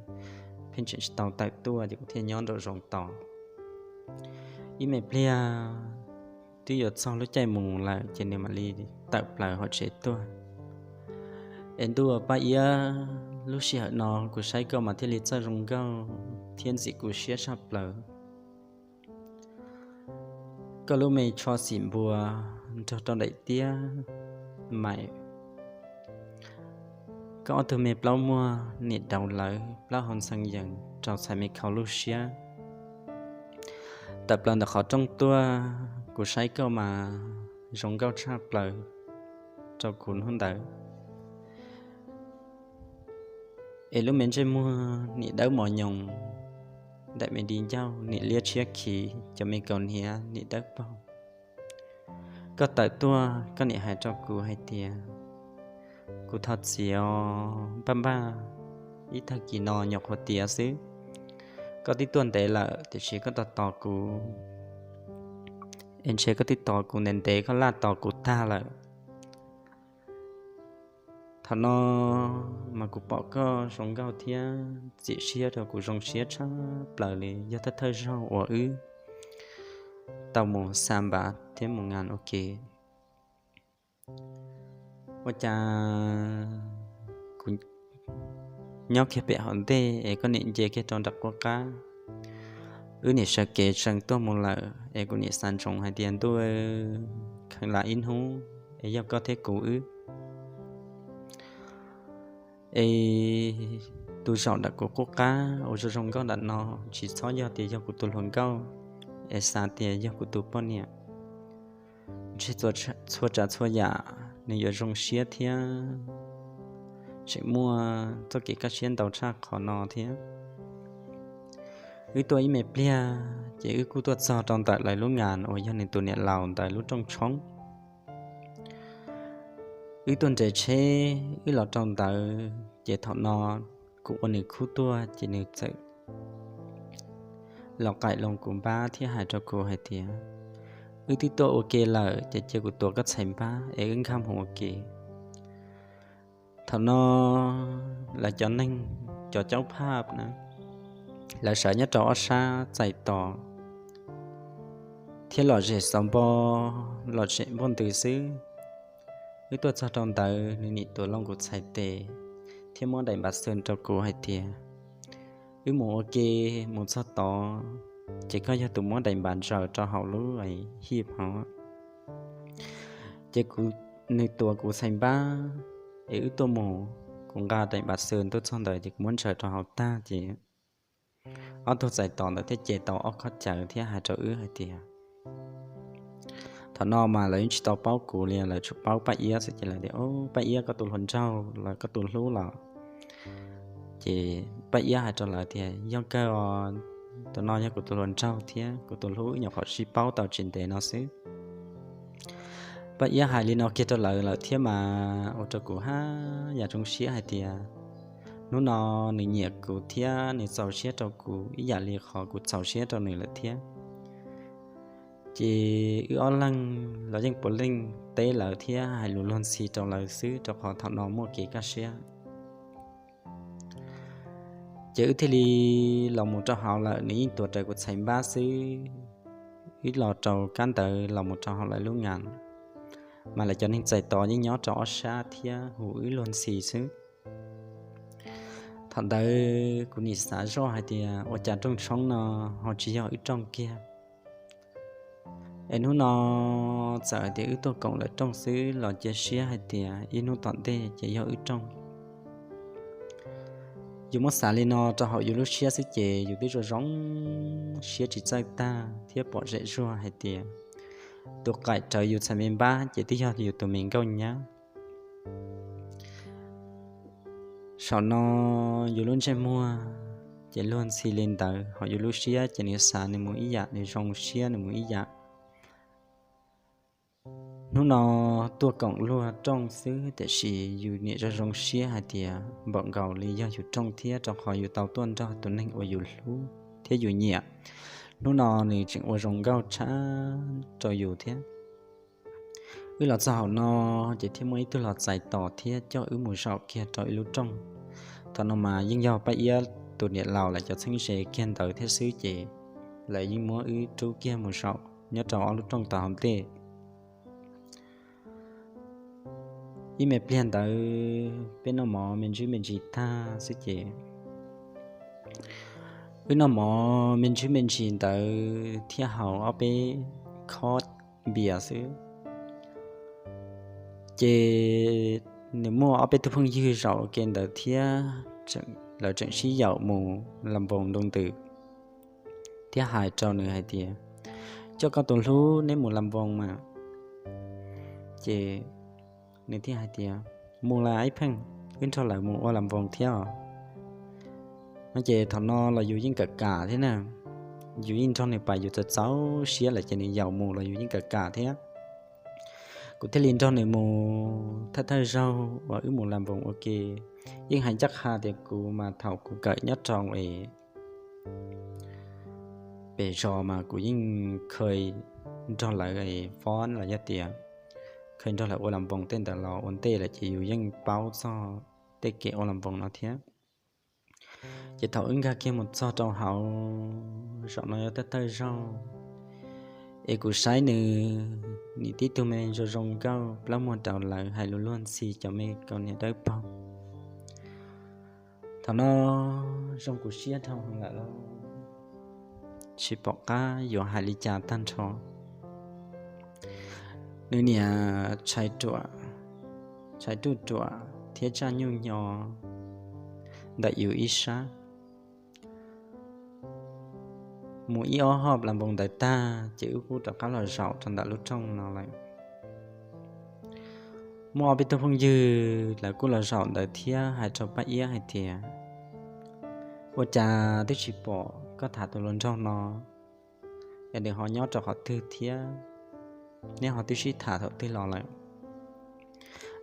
pheej tseem tsis tau tawm tuaj ces kuv thiaj nyob nraum zoov tos. Ib me pliag twb yuav txog lub caij mus lawm ces nws mam li tawm plaws hauv tsev tuaj. Es ntuj Paj Iab, lub sij hawm no kuv saib koj mas thiaj li txawj zoo nkauj thiab ntxim kuv siab tshaj plaws. Koj lub me tsho xim npua nrog rau daim tiab mais, koj ob tug me plaub muag nim daus lawv plaub hau ntxhee yees rau txhais me khau lub siab. Tawm plaws ntawm qhov rooj tuaj, kuv saib koj mas zoo nkauj tshaj plaws rau kuv hnub ntawd. Es lub me ntsej muag nim dawb mos nyoos, daim me di ncauj nim liab tshiab khiv, cov me kaus hniav nim dawb paug. Koj tawm tuaj koj nim hais rau kuv hais tias, kuv thov txim os npaj npaj, ib tag kis no nyuam qhuav tiav xwb. Koj twb tuaj ntev lawm tiam sis koj tos tos kuv, es ntshe koj twb tos kuv ntev ntev koj laj tos kuv tag lawm. Thaum no mas kuv pom koj zoo nkauj thiab txim siab rau kuv zoo siab tshaj plaws li, yog thawj thawj zaug uas wb tau mus xa npav thiab mus ngas ua ke. Ua cas kuv nyob kiag pem hauv ntej es koj nim nce kiag rau nram qub qab, wb nim sawv kev tsees tuaj mus lawm es kuv nim xav ntsoov hais tias ntuj, kheev lam ib hnub es yog koj thiab kuv wb. Es tus zaum nram kuv qub qab uas zoo zoo nkauj nram no tsis txhob yog tias yog kuv tus hluas nkauj, es xav tias yog kuv tus poj niam. Ntshe txhua tsav txhua yam nws yuav zoo siab thiab tseem muaj txoj kev kaj siab ntau tshaj qhov no thiab. Wb tuaj ib me pliag ces wb kuj tuaj txog rau ntawm lawv lub ngas uas yog nws tus niam laus ntawd lub rooj tshoob. Wb tuaj nres tsheb wb los rau ntawd ces thaum no kuv ua nws khub tuaj ces nws txawm los qaim loo kuv npab thiab hais rau kuv hais tias, wb twb tuaj ua ke lawm ces cia kuv tuav koj txhais npab es wb nkag mus ua ke. Thaum no lawv cov neeg, cov caub phaj na, lawv sawv nyob rau ob sab txais tos thiab lom zem xov npo, lom zem npoj ntws xwb. Wb tuaj txog rau ntawd nws nim tuav loo kuv txhais tes thiab muab daim npav xwm rau kuv hais tias, wb mus ua ke mus txog tod ces koj yog tus muab daim npav ntsaws rau hauv lub hij hov. Ces kuv, nws tuav kuv txhais npab es wb tuaj mus, kuv nqa daim npav xwm tuaj txog ntawd ces kuv muab ntsaws rau hauv tag ces ob tug txais tos ntawd thiaj ce tau ob khob cawv thiab hais rau wb hais tias, thaum no mas lawv yeej tsis tau paub kuv li, lawv tsuas paub Paj Iab xwb ces lawv tias, Paj Iab koj tus hluas nraug los koj tus hlub los? Ces Paj Iab hais rau lawv tias, yog kawg os, tus no yog kuv tus hluas nraug thiab kuv tus hlub, nyuam qhuav sib paub tau tsis ntev no xwb. Paj Iab hais li no kiag rau lawv lawm thiab mas ua rau kuv haj yam zoo siab hais tias hnub no nws nyiam kuv thiab nws txaus siab rau kuv ib yam li qhov kuv txaus siab rau nws lawm thiab. Ces wb ob leeg los yeej puav leej teb lawv thiab hais lus luag ntxhi rau lawv xwb rau qhov thaum no muaj kev kaj siab. Ces wb thiaj li los mus rau hauv lawm, nws yeej tuav rawv kuv txhais npab xwb. Wb los rau kab ntawd los mus rau hauv lawv lub ngas, mas lawv cov neeg txais tos yeej nyob rau ob sab thiab hu wb luag ntxhi xwb. Thaum ntawd kuv nim xav zoj hais tias ua cas rooj tshoob no ho tsis yog wb rooj kiag. Es hnub no txawm hais tias wb tuaj koom lawv rooj xwb los cia siab hais tias ib hnub tom ntej ces yog wb rooj. Yus muab xav li no rau hauv yus lub siab xwb ces yus twb zoo zoo siab tsis txawj tag thiab pom zem zuag hais tias tus qaim rawv yus txhais me npab ces twb yog yus tus me nkauj nyab. Saum no yus lub ntsej muag ces luag ntxhi li ntawd, ho yus lub siab ces nws xav nws mus ib yam, nws zoo siab nws mus ib yam. Hnub no tuaj koom luag rooj xwb tiam sis yus nim zoo zoo siab hais tias npaum nkaus li yog yus rooj thiab, rau qhov yus tau tuaj nrog tus neeg uas yus hlub thiab yus nyiam, hnub no nws tseem ua zoo nkauj tshaj rau yus thiab. Wb los txog hauv no ces thiaj muaj ib tug los txais tos thiab coj wb mus zaum kiag rau ib lub rooj. Thaum no mas yeej yog Paj Iab tus niam laus lawv cov txheeb ze kiag ntawd thiab xwb ces lawv yeej muab wb rub kiag mus zaum nyob rau ob lub rooj tod hauv ntej. Ib me pliag ntawd peb noj mov me ntsis me ntsis tag xwb ces wb noj mov me ntsis me ntsis ntawd thiab haus ob peb khob npias xwb ces nws muaj ob peb tug phooj ywg zaum ua ke ntawd thiab, lawv tseem sib yaum mus las voos nroo ntws thiab hais rau nws hais tias, coj koj tus hlub neb mus las voos mas. Ces nws thiaj hais tias, mus las ib pheej, wb nrog lawv mus ua las voos thiab os. No ces thaum no los yus yeej kawm kam thiab na, yus yeej nrog nws pais yus txawv txaus siab lawm ces nws yaum mus los yus yeej kawm kam thiab. Kuv thiaj li nrog nws mus thawj thawj zaug uas wb mus las voos ua ke. Yeej hais ncaj qha tias kuv mas thaum kuv kawm nyob rau es pem zos mas kuv yeej kha nrog lawv fob los yog tias kha nrog lawv ua las voos tej ntawd los ua ntej lawm ces yus yeej paub txog tej kev ua las voos no thiab. Ces thaum wb nkag kiag mus txog rau hauv, zaum no yog thawj thawj zaug es kuv saib nws, nws tib tug me zoo zoo nkauj plaub muag rau lawv hais lus luag ntxhi cov me kaus hniav dawb paug. Thaum no zoo kuv siab dhau lawm los tsis pom qab yuav hais li cas tag nrho. Nws niam tshai ruam, tshai ruj ruam thiab tsaj nyuj nyo ntawm yus ib sab. Mus ib ob hop las voos ntawd tag ces wb kuj rov qab los zaum rau ntawm lub rooj no lawm. Muaj ob peb tug phooj ywg lawv kuj los zaum ntawd thiab hais rau Paj Iab hais tias, ua cas twb tsis pom koj tham tus hluas nraug no, es nws ho nyob rau qhov twg thiab, neb ho twb sib tham thaum twg los lawm?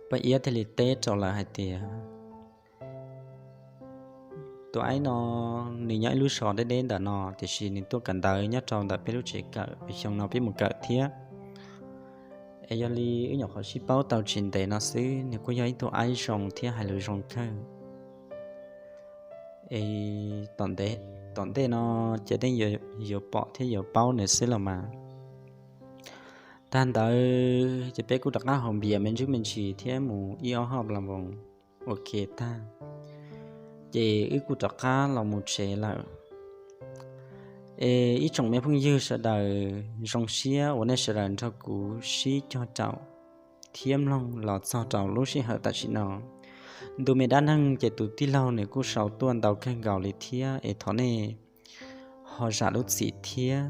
Paj Iab thiaj li teb rau lawv hais tias, tus aib no nws nyob ib lub zos deb deb ntawm no tiam sis nws tuaj kawm ntawv nyob rau ntawm peb lub tsev kawm uas xyoo no peb mus kawm thiab. Es yog li wb nyuam qhuav sib paub tau tsis ntev no xwb, nws kuj yog ib tug aib zoo thiab hais lus zoo kawg. Es tom ntej no ces yeej yuav pom thiab yuav paub nws xwb los mas. Tag ntawd ces peb kuj rov qab haus npias me ntsis me ntsis thiab mus ib ob hop las voos ua ke tag, ces wb kuj rov qab los mus tsev lawm. Es ib tsoom me phooj ywg sawv daws, zoo siab uas nej sawv daws nrog kuv sib cog caum thiab mloog los txog rau lub sij hawm tam sim no. Ntu me dab neeg ces tus tij laug nws kuj sau tuaj ntau kawg nkaus li thiab es thov nej ho zam lub txim thiab.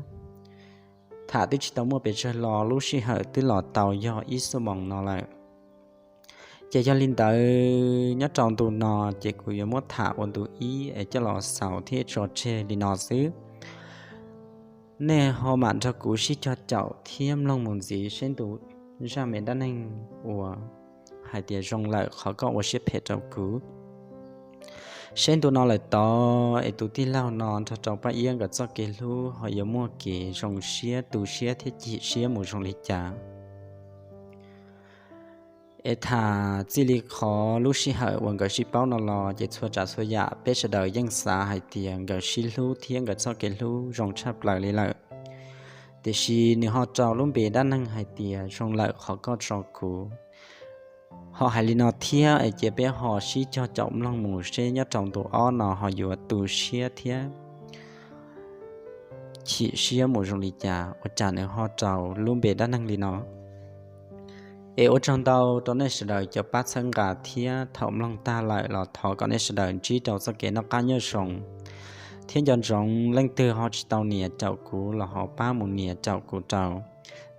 Tham twb tsis tau muaj pes tsawg los lub sij hawm twb los tau yog ib xuab moos no lawm. Ces yog li ntawd nyob rau ntu no ces kuv yuav muab tham ua ntu ib es coj los xaus thiab tso tseg li no xwb. Nej ho mam nrog kuv sib cog caum thiab mloog mus ntxiv seb ntu zaj me dab neeg uas hais tias zoo lawm qhov koj ua siab phem rau kuv. Seb ntu no lawm tod es tus tij laug no nrog rau Paj Iab nkawd txoj kev hlub ho yuav muaj kev zoo siab tu siab thiab chim siab mus zoo li cas. Es tham txij li qhov lub sij hawm uas nkawd sib paub no los ces txhua tsav txhua yam peb sawv daws yeej xav hais tias nkawd sib hlub thiab nkawd txoj kev hlub zoo tshaj plaws li lawm. Tiam sis nws ho rau lub npe dab neeg hais tias zoo lawm qhov koj tso kuv. Ho hais li no thiab es cia peb ho sib cog caum mloog mus seb nyob rau ntu ob no ho yuav tu siab thiab chim siab mus zoo li cas ua cas nws ho rau lub npe dab neeg li no. Es ua tsaug ntau rau nej sawv daws cov pab txhawb nqa thiab thaum mloog tag lawm los thov kom nej sawv daws ntsib rau txoj kev noj qab nyob zoo thiab nco ntsoov leej twg ho tsis tau nias caum kuv los ho pab mus nias caum kuv rau,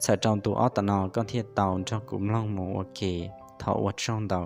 txhawm rau ntu ob tom no koj thiaj tau nrog kuv mloog mus ua ke. Thov ua tsaug ntau.